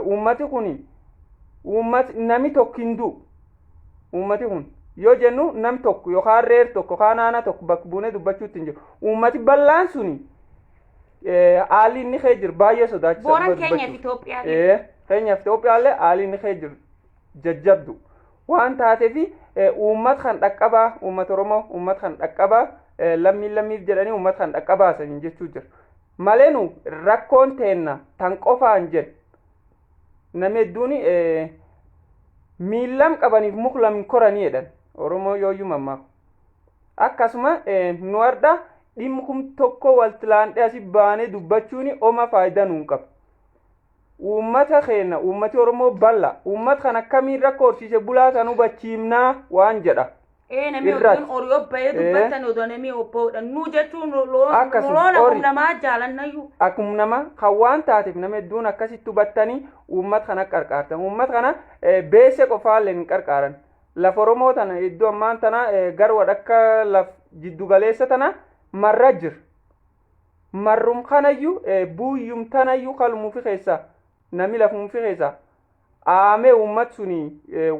C: uummati kuni uummati nami tokko hin du'u uummati kun yoo jennu nam tokko yookaan reer tokko yookaan aanaa tokko bakka buunee dubbachuutti hin jiru uummati bal'aan suni haalli inni kee jiru baay'ee sodaachisaa
A: Booran
C: dhuga
A: keenyaaf
C: dubbachuuf.
A: Itoophiyaa
C: Keenyaaf Itoophiyaallee haalli inni kee jiru jajjabdu waan taateefi uummata kan dhaqqabaa uummata Oromoo uummata kan dhaqqabaa lammiin lammiif jedhanii uummata kan dhaqqabaa saniin jechuu jira. Malee nu rakkoon teenna tan qofaan jedhu namni hedduun miillam qabaniif muk lam koranii jedhan Oromoo yooyyuu mammaaku. Akkasuma nu har'a dhimmi kun tokko walitti laandhee asii baanee dubbachuun oma faayidaa nuun qabu. Uummata keenya uummati Oromoo bal'aa uummata kan akkamiin rakkoo horsiise bulaa kan hubachiifnaa waan jedha.
A: Ee namni
C: Irratti.
A: oduun horii obba'ee dubbattan odoo namni obboodha. Nu jechuun loon
C: Akkasuma,
A: loon akkuma
C: horii.
A: namaa jaalannayyuu.
C: Akkuma nama kan waan taateef nama hedduun akkasitti hubattanii uummata kana qarqaartan. Uummata kana beese qofaallee hin qarqaaran. Lafa Oromoo tana iddoo ammaan tana gara wadhakka laf jiddugaleessa tana marra jira. Marrum kanayyuu buuyyum tanayyuu kalmuufi keessa nami lafuunfi keessa aamee uummat suni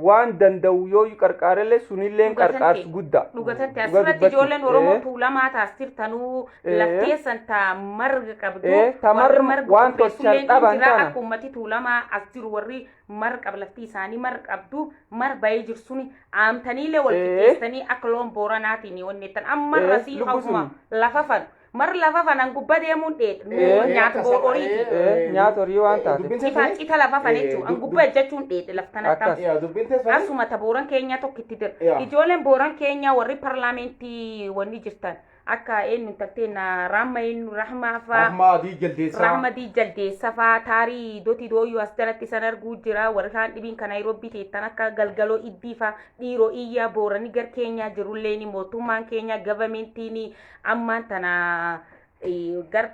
C: waan danda'u yoo qarqaarellee sunillee qarqaarsu guddaa.
A: Dhugatante
C: Dhuga
A: asirratti
C: dubbachuuf.
A: ijoolleen Oromoo tuulamaa taasiftanuu lafteessan ta marga qabdu.
C: Ta
A: warri marga
C: waan
A: qopheessullee
C: tolchan dhaban
A: jira.
C: tana.
A: Akka uummati tuulamaa as jiru warri mar qab lafti isaanii mar qabdu mar bahee jiru suni aamtaniilee wal qixxeessanii akka loon booranaatiin wanni jettan amma rasii
C: lubbu
A: hawwuma
C: suni.
A: Lafa fan mar lafa fanan gubbaa deemuun dheedha nyaata horiiti.
C: Nyaata horii waan taate.
B: Dubbiin
A: Cita
B: teessanii?
A: Cita lafa fan jechuun an gubbaa jechuun dheedha laftan
C: Akkas.
A: akkam.
B: Yaa, dubbiin teessanii?
A: Asuma ta booran keenyaa tokko itti jira.
B: Yaa.
A: Ijoolleen booran keenyaa warri parlaamentii wanni jirtan. Akka eenyu tatteenna Raamma, eenyu, Rahmaa faa.
B: Rahmaa Adii Jaldeessaa.
A: Rahmadii Jaldeessa faa, taarii doti dooyyuu as jalatti san arguu jira. Warri kaan dhibiin kan Naayiroobii teettan akka Galgaloo Iddii faa, dhiiroo iyyaa. Boorani gar Keenyaa jirulleen, mootummaan Keenya, governmentiin ammaan tana gar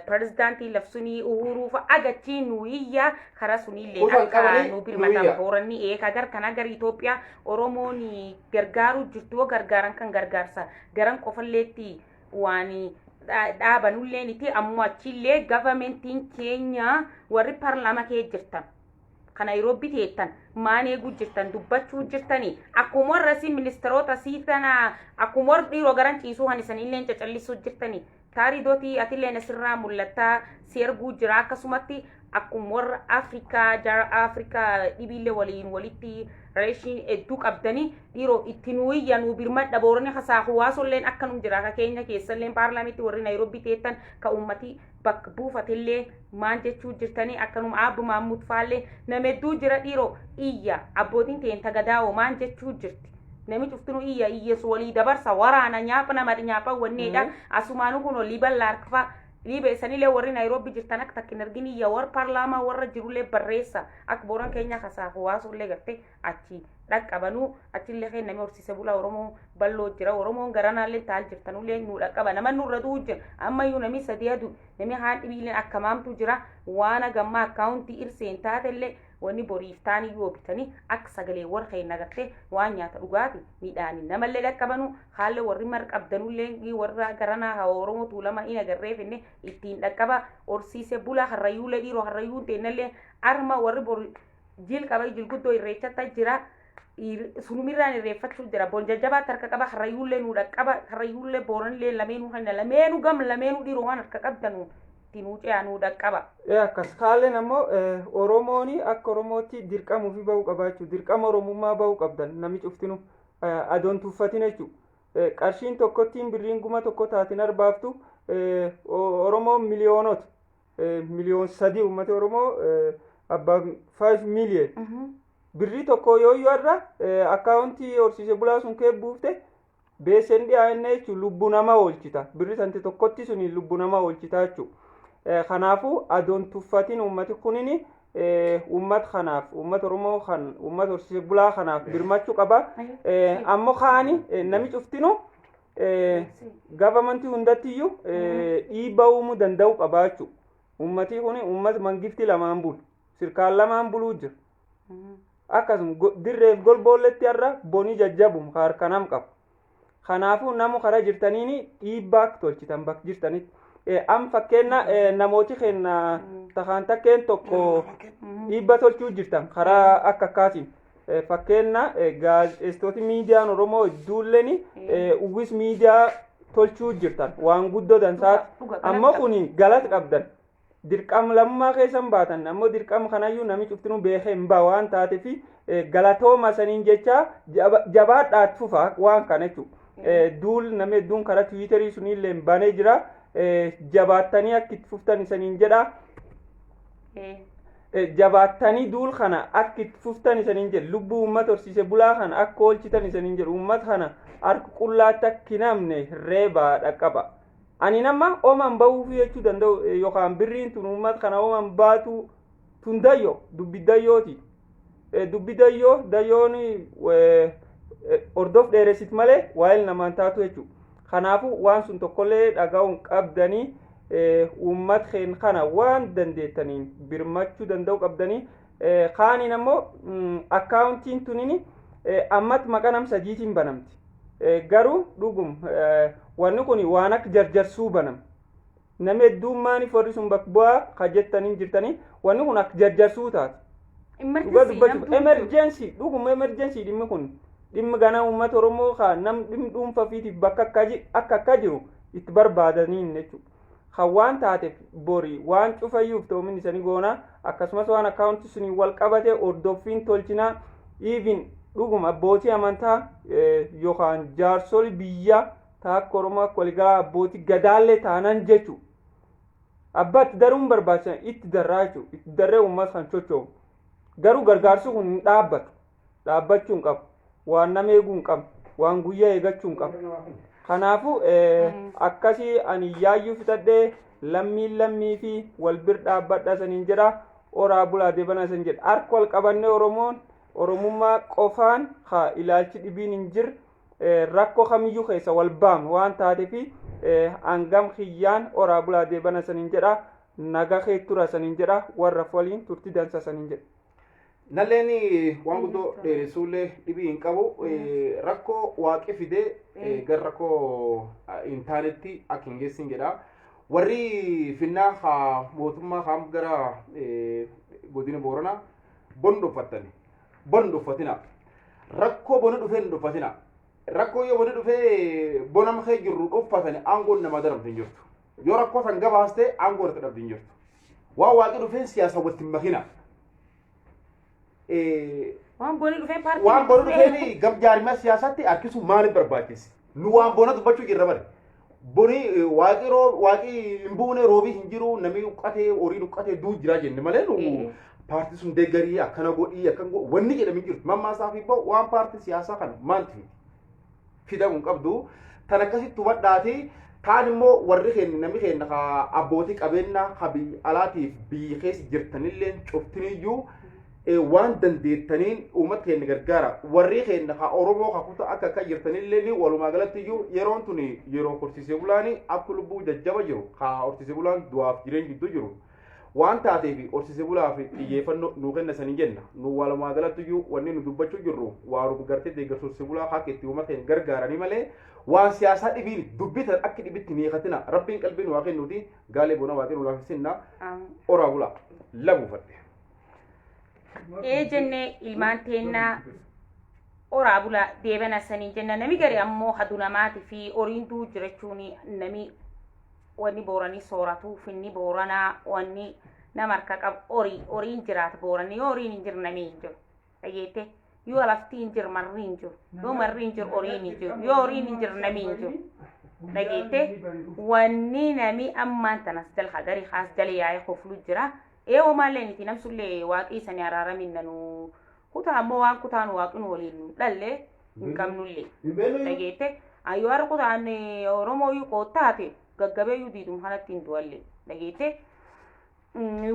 A: pirezidaantii labsunii Uhuruu fa agachii nu iyyaa karaa sunillee
B: Kutan
A: akka
B: qabanii
A: nu
B: nu
A: birmatan.
B: iyya.
A: Booranni eeka gar kana gar Itoophiyaa Oromoon gargaaruu jirtu, yoo gargaaran kan gargaarsa garan qofalleetti waan dhaabanullee iti. Ammoo achillee governmentiin keenya, warri paarlaamaa kee jirtan, kan Naayiroobii teettan, maan eeguu jirtan? Dubbachuu jirtanii akkuma warra si ministeerota sii tana, akkuma warra dhiiroo garan ciisuu kan isanillee cacallisuu jirtanii. Taarii dootii atillee asirraa mul'attaa, si arguu jira. Akkasumatti akkuma warra Afrikaa, jara Afrikaa dhibiillee waliin walitti relation hedduu qabdanii, dhiiroo itti nuu iyya, nuu birmadha. Boorani hasaa hawaasolleen akkanum jira. Akka keenya keessallee paarlaamitti warri Naayiroobii teettan ka ummati bakka buufatillee maan jechuu jirtanii? Akkanuma Aabbu Maammud faallee, nama hedduu jira. Dhiiroo iyya. Abbootiin ta'een tagadaa'oo maan jechuu jirti? Nami cuftinuu iyya, iyyeessu walii dabarsa. Waraana nyaapha nama nyaapha wanneedha. Asumaanuu kun liiban laarkfaa liiba isanillee, warri Naayiroobii jirtan akka takka hin argin iyya. Warra paarlaamaa warra jirullee barreessa, akka booran keenya kasaa hawaasullee gartee achi dhaqqabanuu. Achillee kee namni horsiise bulaa Oromoo bal'oo jira. Oromoon garanaallee taal jirtanullee nu dhaqqaba. Nama nurra du'u jira. Ammayyuu namni sadii adu, namni haan dhibiileen akka maamtu jira. Waan hagammaa akkaawuntii irseen taatellee wanni boriif taanii yoo bitanii akka sagalee warra keenya agartee waan nyaata dhugaati midhaanii namallee dhaqqabanu. Haalli warri mar qabdanullee, warra garanaa haa Oromoo Tuulamaa in agarreef inni ittiin dhaqqaba. Horsiise bulaa Harrayyuulee, dhiiroo Harrayyuun teennallee arma warri bor jil qaba, jilguddoo irreechata jira, sunumirraan irreeffachuu jira. Bon jajjabaatti harka qaba. Harrayyuullee nu dhaqqaba. Harrayyuullee Booranillee lameenuu kana lameenuu gam lameenuu dhiiroo waan harka qabdanu itti nuu ce'aa, nuu dhaqqaba.
C: Akkas kaalleen ammoo Oromoon akka Oromootti dirqama ofii bahuu qaba jechuudha. Dirqama Oromummaa bahuu qabdan namni cuftinu adoon tuffatin jechuudha. Qarshiin tokkottiin birriin 1000 taatin arbaaftu Oromoon miliyoonota, 3 miliyoon, uummata Oromoo abbaa 5 million, birrii tokko yoo iyyuu irra akkaawuntii horsiise bulaa sun kee buufte beeseen dhiyaanne jechuun lubbuu nama oolchita. Birri santi tokkotti suni lubbuu nama oolchita jechuudha. Kanaafuu adoon tuffatin uummati kunini uummata kanaaf, uummata Oromoo kan uummata horsiise bulaa kanaaf birmachuu qaba. Ammoo kaani nami cuftinu governmentii hundattiyyuu dhiibbaa uumuu danda'u qaba jechuudha. Uummati kun uummata mangifti lamaan bulu, sirkaan lamaan buluu jira. Akkasuma dirreef golboolletti har'a bonii jajjabu harka nam qabu. Kanaafuu namu karaa jirtaniini dhiibbaa akka tolchitan bakka jirtanitti. Am fakkeenya namooti keenya takaan takkeen tokko dhiibba tolchuu jirtan karaa akka akkaatiin. Fakkeenya gaazexeessitooti miidiyaan Oromoo hedduulleen uwwis miidiyaa tolchuu jirtan, waan guddoo dansaati. Ammoo kun galata qabdan. Dirqama lammummaa keessan baatan. Ammoo dirqama kanayyuu namni cuftinuu beekee hin ba'a waan taateef galatooma saniin jecha jabaadhaat fufa waan kana jechuudha. Duul namni hedduun karaa Tiwiiterii sunillee banee jira. Jabaattanii akka itti fuftan isaniin jedha. Jabaattanii duul kana akka itti fuftan isaniin jedhu. Lubbuu uummata horsiise bulaa kana akka oolchitan isaniin jedhu. Uummata kana harka qullaatti akka hin hafne reebaa dhaqqaba. Ani nama ooman bahuuf jechuu danda'u yookaan birriin tun uummata kana ooman baatu tun dayyo dubbi dayyooti. Dubbi dayyoo dayyoon hordof dheeressit malee waa'ee namaan taatu jechuudha. Kanaafuu waan sun tokkollee dhaga'uun qabdanii uummata keen kana waan dandeettaniin birmachuu danda'u qabdanii. Kaaniin ammoo akkaawuntiin tunini ammatti maqaa nam sadiitiin banamti. Garuu dhugum wanni kun waan akka jarjarsuu banam. Namni hedduun maaliif warri sun bakka bu'aa ka jettanii jirtanii, wanni kun akka jarjarsuu taate. Dhugaa dubbachuuf emergency, dhuguma emergency. Dhimmi kun dhimmi ganaa uummata Oromoo kaa nam dhimmi dhuunfaa fiitiif bakka akka akka jiru itti barbaadaniin jechuudha. Kan waan taateef borii waan cufayyuuf toomin isanii goonaa, akkasumas waan akkaawuntii sunii wal qabate hordoffiin tolchinaa. Even dhuguma abbootii amantaa yookaan jaarsolii biyyaa taakka Oromoo akka waliigalaa abbootii gadaallee taanan jechuudha. Abbaatti daruun barbaachisan itti darraa jechuudha. Itti darree uummata kan socho'u. Garuu gargaarsi kun hin dhaabbatu. Dhaabbachuu hin qabu. Waan nama eeguu hin qabu. Waan guyyaa eeggachuu hin qabu. Kanaafuu akkasii ani yaayyuu fixadhee, lammiin lammii fi wal bir dhaabbadha saniin jedha. Oraa bulaa deebana san jedha. Harka wal qabannee, Oromoon Oromummaa qofaan haa ilaalchi dhibiin hin jirre, rakkoo kamiyyuu keessa wal baamnu waan taateefi, hangam kiyyaan oraa bulaa deebana saniin jedha. Naga kee tura saniin jedha. Warra waliin turtii dansa saniin jedha.
B: Nalleen waan guddoo dheeressuullee dhibii hin qabu. Rakkoo waaqi fidee gara rakkoo hin taanetti akka hin geessin jedha. Warri finnaa haa mootummaa haa gara godina Booranaa bon dhuffattani. Bon dhuffatina. Rakkoo bona dhufee hin dhuffatina. Rakkoo yoo bona dhufee bona kee jirru dhuffatani, aangoon namaa daramtu hin jirtu. Yoo rakkoo san gabaastee aangoo irratti dhabdu hin jirtu. Waan waaqi dhufeen siyaasa walitti hin makina.
A: Waan boni dhufeen paartii.
B: Waan bona dhufeen gam jaarmiyaa siyaasaatti harkisuu maaliif barbaachise? Nu waan bona dubbachuu jirra bare. Boni waaqi roo waaqi hin buune, roobii hin jiru, namni uqqatee, horiin uqqatee duu jira jenne malee, nu paartii sun deeggarii akkana godhii akkan godhi wanni jedhame hin jirtu. Mammaasaa fi waan paartii siyaasaa kana maaltu fidi? Fidamuu hin qabdu. Tan akkasitti hubadhaati. Kaan immoo warri keenya, namni keenya haa abbootii qabeenyaa haa biyya alaatiif biyya keessa jirtanillee cuftiniyyuu waan dandeettaniin uummata keenya gargaara. Warri keenya haa Oromoo haa kutaa akka akka jirtanillee, walumaa galatti iyyuu yeroon tuni yeroo horsiisee bulaanii akka lubbuu jajjaba jiru, haa horsiisee bulaan du'aaf jireenya gidduu jiru. Waan taateef horsiisee bulaa fi xiyyeeffannoo nuu kenna sanii jenna. Nu walumaa galatti iyyuu wanni nu dubbachuu jirru waaruma gartee deeggarsa horsiisee bulaa akka itti uummata keenya gargaaranii malee waan siyaasaa dhibiin dubbitan akka dhibitti ni hiikatina. Rabbiin qalbiin waa kennuuti gaalee bona waaqni nu laaffisinna, oraa bulaa labuufadhe.
A: Ee jennee, ilmaan teennaa oraa bulaa deebana sanii jenna. Nami gari ammoo hadu namaati fi horiin duu jirachuun, nami wanni Booranii sooratu, finni Booranaa, wanni nama harka qabu horii. Horiin jiraata Booranii. Yoo horiin hin jiru, namni hin jiru. Dhageette? Yoo lafti hin jiru, marri hin jiru. Yoo marri hin jiru, horiin hin jiru. Yoo horiin hin jiru, namni hin jiru. Dhageette? Wanni nami ammaan tanas jala hagari haas jala yaa'ee koflu jira. Ee, homaallee miti, namsullee waaqii sani araaramin nu kutaa ammoo waan kutaan waaqni waliin dhalle hin qabnullee. Dhageette? Ayyoo, har'a kutaan Oromoo iyyuu koottaate gaggabeeyyuu diidum kanatti hin du'allee. Dhageette?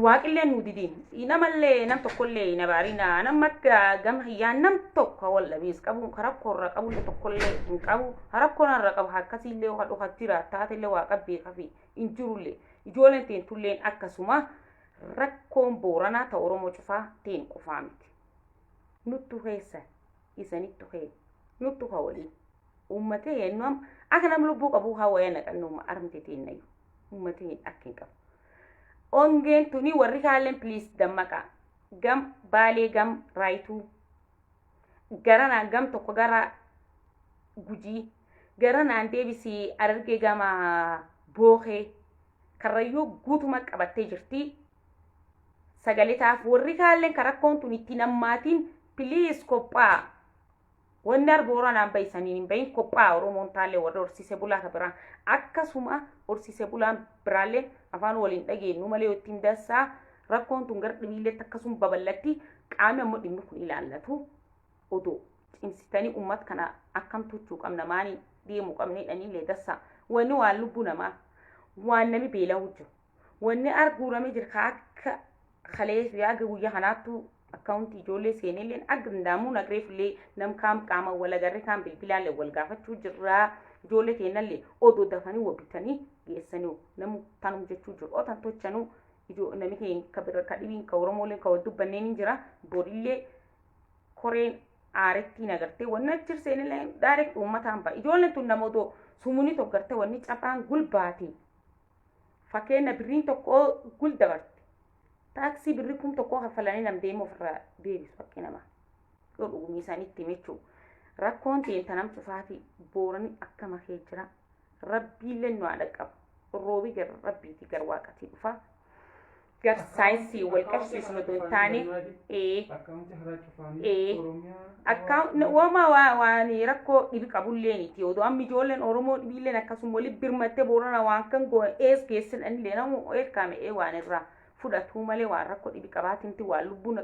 A: Waaqillee nu didiin namallee nam tokkollee hin abaarina. Nama akka gama hiyyaan nam tokko wal dhabees qabu, karakkoorra qabullee tokkollee hin qabu, rakkoon irra qabu akkasiillee waa dhufa jira taatellee waaqa beekaa fi hin jirullee. Ijoolleen teentulleen akkasuma. Rakkoon Booranaa ta Oromoo cufaa, teen qofaa miti. Nuttu keessa isanittu kee nuttu ka waliin uummatee yennu akka nam lubbuu qabu haa waya naqannuma armte teennayu uummatee akka hin qabu. Ongeen tuni warri kaalleen please dammaqaa. Gam Baalee, gam Raayituu, garanaan gam tokko, gara Gujii garanaan deebisii, Arargee gama Bookee, Karrayyuu guutuma qabattee jirti. Sagalee taaf warri kaalleen karakkoon tun itti nammaatiin, please qophaa. Wanni Arbooranaan bahisaniin hin bahin, qophaa. Oromoon taallee warri horsiise bulaa ka biraa akkasuma, horsiise bulaan biraallee afaan waliin dhageenyu malee ittiin dassaa. Rakkoon tun gara dhibiilleetti akkasuma babal'atti. Qaamni ammoo dhimmi kun ilaallatu odoo cimsitanii uummata kana akkam tochuu qabna, maanii deemuu qabna jedhaniillee dassaa. Wanni waan lubbuu namaa, waan nami beela'uu jiru, wanni arguuramee jira ka akka kalee yaaga guyyaa kanaattuu akkaawuntii ijoollee seenelleen akka danda'amu nagreefillee nam kaam qaama wal agarree kaan bilbilaallee wal gaafachuu jirraa. Ijoollee teennallee odoo dafanii wabbitanii geessanii namu tanum jechuu jiru otan tochanuu. Ijoo nami keenya ka bira ka dhibiin ka Oromooleen ka wal dubbanneen hin jira. Borillee koreen aarettiin agartee wanni achi seenillee direct uummataan ba'a. Ijoolleen tun nama odoo sumuni tokko gartee wanni caphaan gulbaate, fakkeenya birriin tokko gul dabarte, taaksii birrii 1000 kaffalanii nam deemu ofirraa deebisu fakkii namaa yoo dhugumii isaaniitti himechuu. Rakkoon teenta nam cufaati. Boorani akka makee jira. Rabbiillee nu haadha qabu. Roobii gara Rabbiiti, gara Waaqatii dhufa. Gar saayinsii wal qabsiisnu otoo hin taane
C: Akkaawunti haraa cufaanii Oromiyaa.
A: Akka wama waan rakkoo dhibi qabullee miti. Odoo amma ijoolleen Oromoo dhibiilleen akkasuma walitti birmattee Boorana waan kan goone ees geessan illee namu eelkaame ee waan irraa fudhatuu malee, waan rakkoo dhibi qabaatinti, waan lubbuu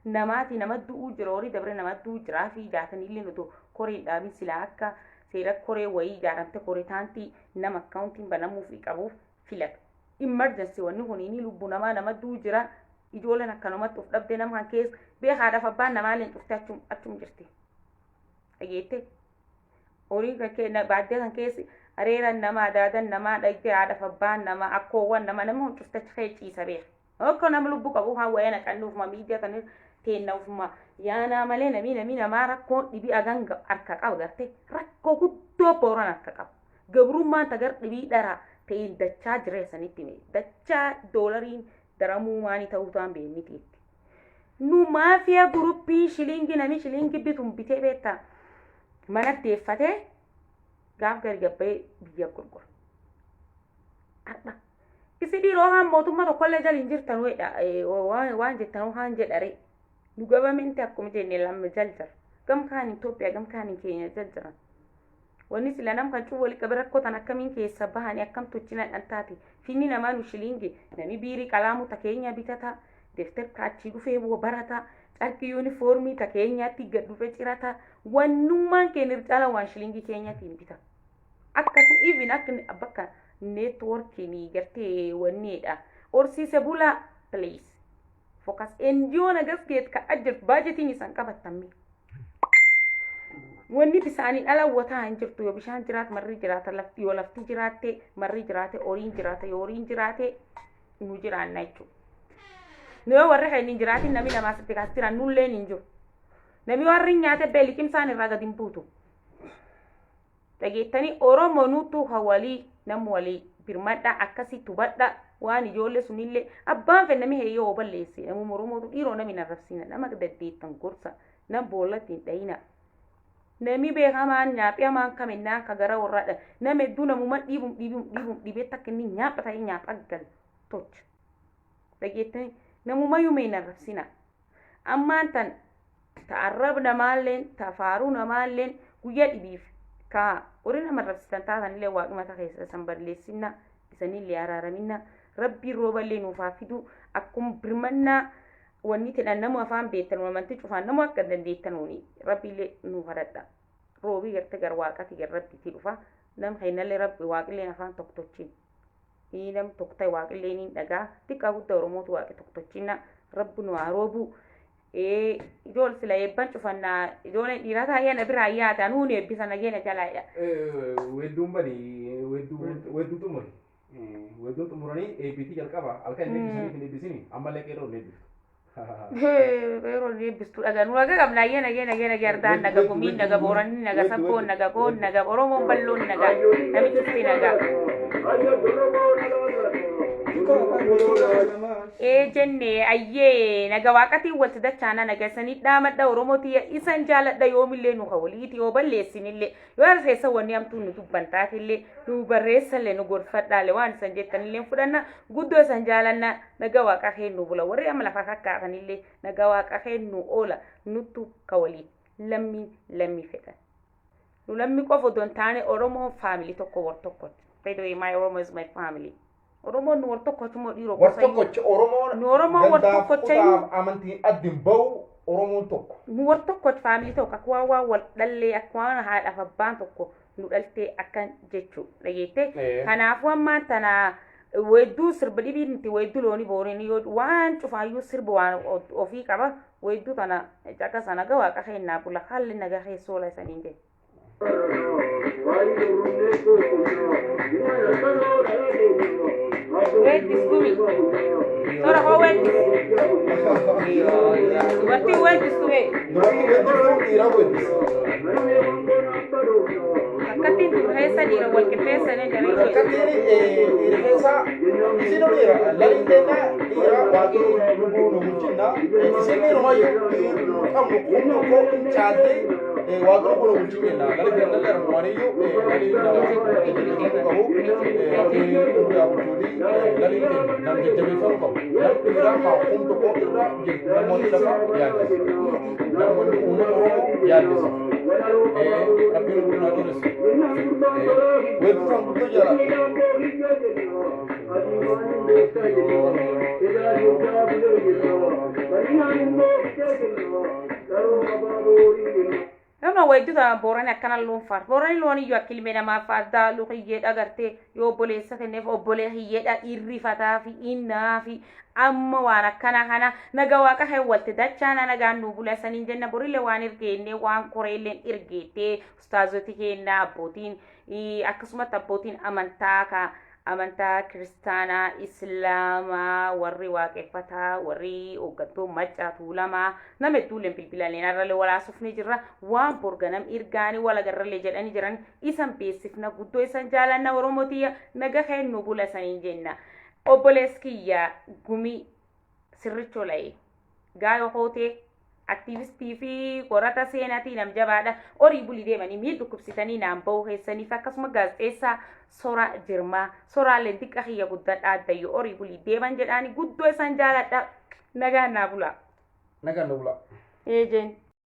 A: namaati nama du'uu jira, horii dabre nama du'uu jiraa fi jaataniillee odoo koreen dhaabin silaa akka Seera koree wayii ijaaramte koree taantii nama akkaawuntiin banamuufii qabuuf filata. Emergency wanni kun inni lubbuu namaa nama duu jira. Ijoolleen akkanumatti of dhabdee nama kan keessa beekaadhaaf abbaan namaallee cuftee achum jirti. Dhageette horiin kan kee baadiyyaa kan keessi areeran namaa adaadan namaa dhagdee haadhaaf abbaan namaa akkoowwan namaa nama kun cuftee achi kee ciisa beeka. Akka nama lubbuu qabu haa wayii naqannu ofuma miidiyaa tan teenna ofuma yaanaa malee namii namaa rakkoon dhibii agan harka qaba gartee rakkoo guddoo booran harka qaba. Gabrummaan tagar dhibii dharaa ta'een dachaa jireessanitti hime dachaa doolariin daramuu maanii ta'uu ta'an beeknitiitti. Nu maafiyaa guruppii shilingi nami shilingi bituun bitee beektaa mana deeffatee gaaf gadi gabba'ee biyya gurgura. Har'a isi dhiiroo haan mootummaa tokkollee jala hin jirtan weedha waan jettan haan jedhare nu gabamenti akkuma jenne lama jal jira gam kaan Itoophiyaa gam kaan keenya jal jiran. Wanni sila nam kan cufu walitti qabe rakkoo tan akkamiin keessa bahanii akkam tochina dhan taate finni namaa nu shilingi nami biirii qalaamu ta keenya bitata defter kaachii dhufee boo barata carqii yuunifoormii ta keenyaatti gad dhufe cirata wannummaan keenya irra waan shilingii keenyatiin bita. Akkasuma even akka bakka neetwoorkiin gartee wanniidha. Horsiise bulaa please. Focus NGO nagas geet ka ajjirtu baajetiin isaan qabattan. Wanni bisaaniin ala wataa hin jirtu yoo bishaan jiraate marri jiraata lafti yoo lafti jiraatte marri jiraate horiin jiraate yoo horiin jiraate nu jiraanna jechuudha. Nu yoo warri kan hin jiraatin namni namaa sitti kaas jiran nulleen hin jiru. Namni warri nyaate beeliqimsaan irraa gadi hin buutu. Dhageettanii Oromoo nutu walii nam walii birmadha akkasii tubadha waan ijoollee sunillee abbaan fedhe namni heeyyoo balleesse namuma Oromootu dhiiroo namni narrabsina nama daddeettan gorsa nam boollatti hin dhayina. Nami beekamaan nyaaphiyamaan kaminnaa ka gara warraadha. Nama hedduu namuma dhiibum dhiibum dhiibum dhiibee takka inni nyaapha ta'ee nyaapha gal tocha. Dhageettanii namumayyuu mee narrabsina. Ammaan tan ta arrab namaalleen ta faaruu namaalleen guyyaa dhibiif ka warri nama arrabsitan taatanillee waaqni mataa keessa isan balleessinna isanillee araaraminna rabbiin rooballee nuuf haa fidu akkuma birmannaa wanni jedhan nama afaan beektan amantii cufaan nama akka dandeettanuuni rabbiillee nuuf hadhadha. Roobii garte gar waaqati gar rabbiitii dhufa nam keenyallee rabbi waaqilleen afaan tokko tochiin. Nam tokko ta'e waaqillee ni dhagaa xiqqaa guddaa Oromootu waaqi tokko tochiinna rabbi nu haa roobu. Ijoollee sila eebban cufannaa ijoolleen dhiiraa taa'ee na biraa yaada nuun eebbisa nageenya jalaadha.
B: Weedduun bani weedduun xumuri. Weedduun xumuranii eebbiitii jalqaba halkan hin eebbisanii hin eebbisini ammallee qeerroo hin eebbiftu.
A: Yeroo eebbistu dhagaa nu naga qabna ayyee nagee nagee nagee ardaan naga gumiin naga booranni naga sabboon naga goon naga oromoon balloon naga namichi cufti naga. Ee jenne ayyee naga waaqatiin walti dachaana naga isanii dhaamadha oromootii isan jaaladha yoomillee nu hawaliiti yoo balleessinillee yoo harseessa wanni hamtuu nu dubban taatillee nu barreessallee nu gorfadhaalle waan isan jettanillee fudhanna guddoo isan jaalanna naga waaqa keennu bula warri amma lafa kakkaatanillee naga waaqa keennu oola nuttu ka walii lammii lammii fedhan. Nu lammi qofa odoo hin taane Oromoon family tokko war tokkotti. By the way, my Oromo is my family. Oromoon nu war tokkotti moo dhiiroo
B: War tokkochi Oromoon
A: Nu Oromoon war
B: gandaaf
A: tokkocha
B: kutaaf amantiin addi hin bahu Oromoon tokko.
A: Nu war tokkochi family tokko akka waan waan wal dhallee akka waan haadhaaf abbaan tokko nu dhaltee akkan jechuu dhageette. Kanaafuu ammaan tana weedduu sirba dhibii nuti weedduu loonii boorinii yoo waan cufaayyuu sirba waan ofii qaba weedduu tana caqasa naga waaqa kennaa bula haalli naga keessoo la isaniin jedhe. Weeddis gumi. Sora hoo weeddis. Dubartiin weeddistu bee.
B: Dubartiin weeddiftuu dhiiraa weeddisa.
A: Akkattiin dur keessa dhiira wal qixxeessanii jaree
B: Akkattiin dhiira keessa isin dhiira laliin keenya dhiira waaqii lubbuu nu bulchinna isin dhiirumayyuu dhiirri qabnu kun tokko hin caalte waaqa lubbuu nu bulchin jenna lali keenya armuwaaniyyuu laliin nama jajjabeeffamuu qabu rabbiin umrii haa bulchuuti laliin keenya nam jajjabeeffamuu qabu nam dhiiraa haa kun tokko irra jirtu namoonni lafa yaaddisa namoonni uummata Oromoo yaaddisa rabbiin lubbuu nu haa dheeressu weeddisaan guddoo jaalladha.
A: Namni Kuna weedduu tana Boorani akkana loon faar. Boorani loon iyyuu akka ilmee namaa faardaa luqiyyeedha gartee yoo obboleessa kenneef obbolee hiyyeedha irrifataa fi innaa fi amma waan akkana kana naga waaqa kee walti dachaana nagaan nuu bula saniin jenna borillee waan ergeenne waan koreelleen ergeettee ustaazoti keennaa abbootiin akkasumatti abbootiin amantaa ka amantaa kiristaanaa islaamaa warri waaqeffataa warri hooggantoon maccaa tuulamaa nama hedduulleen bilbilaneen har'allee walaasufni jirra waan borganam ergaanii wal agarrallee jedhanii jiran isan beeksifna guddoo isan jaalanna Oromotiyya naga kennu bula saniin jenna obboleessi kiyya Gumii Sirrichoo La'ee gaayoo hootee aktiivistii fi qorata seenaatii nam jabaadha. Horii bulii deemanii miil dhukkubsitanii naan ba'uu keessaniif akkasuma gaazexeessaa Soraa Jirmaa Soraalleen xiqqa kiyya guddadha addayyo horii bulii deeman jedhaani guddoo isaan jaaladha. Nagaan naa bulaa.
B: Nagaan nu bulaa.
A: Eejeen.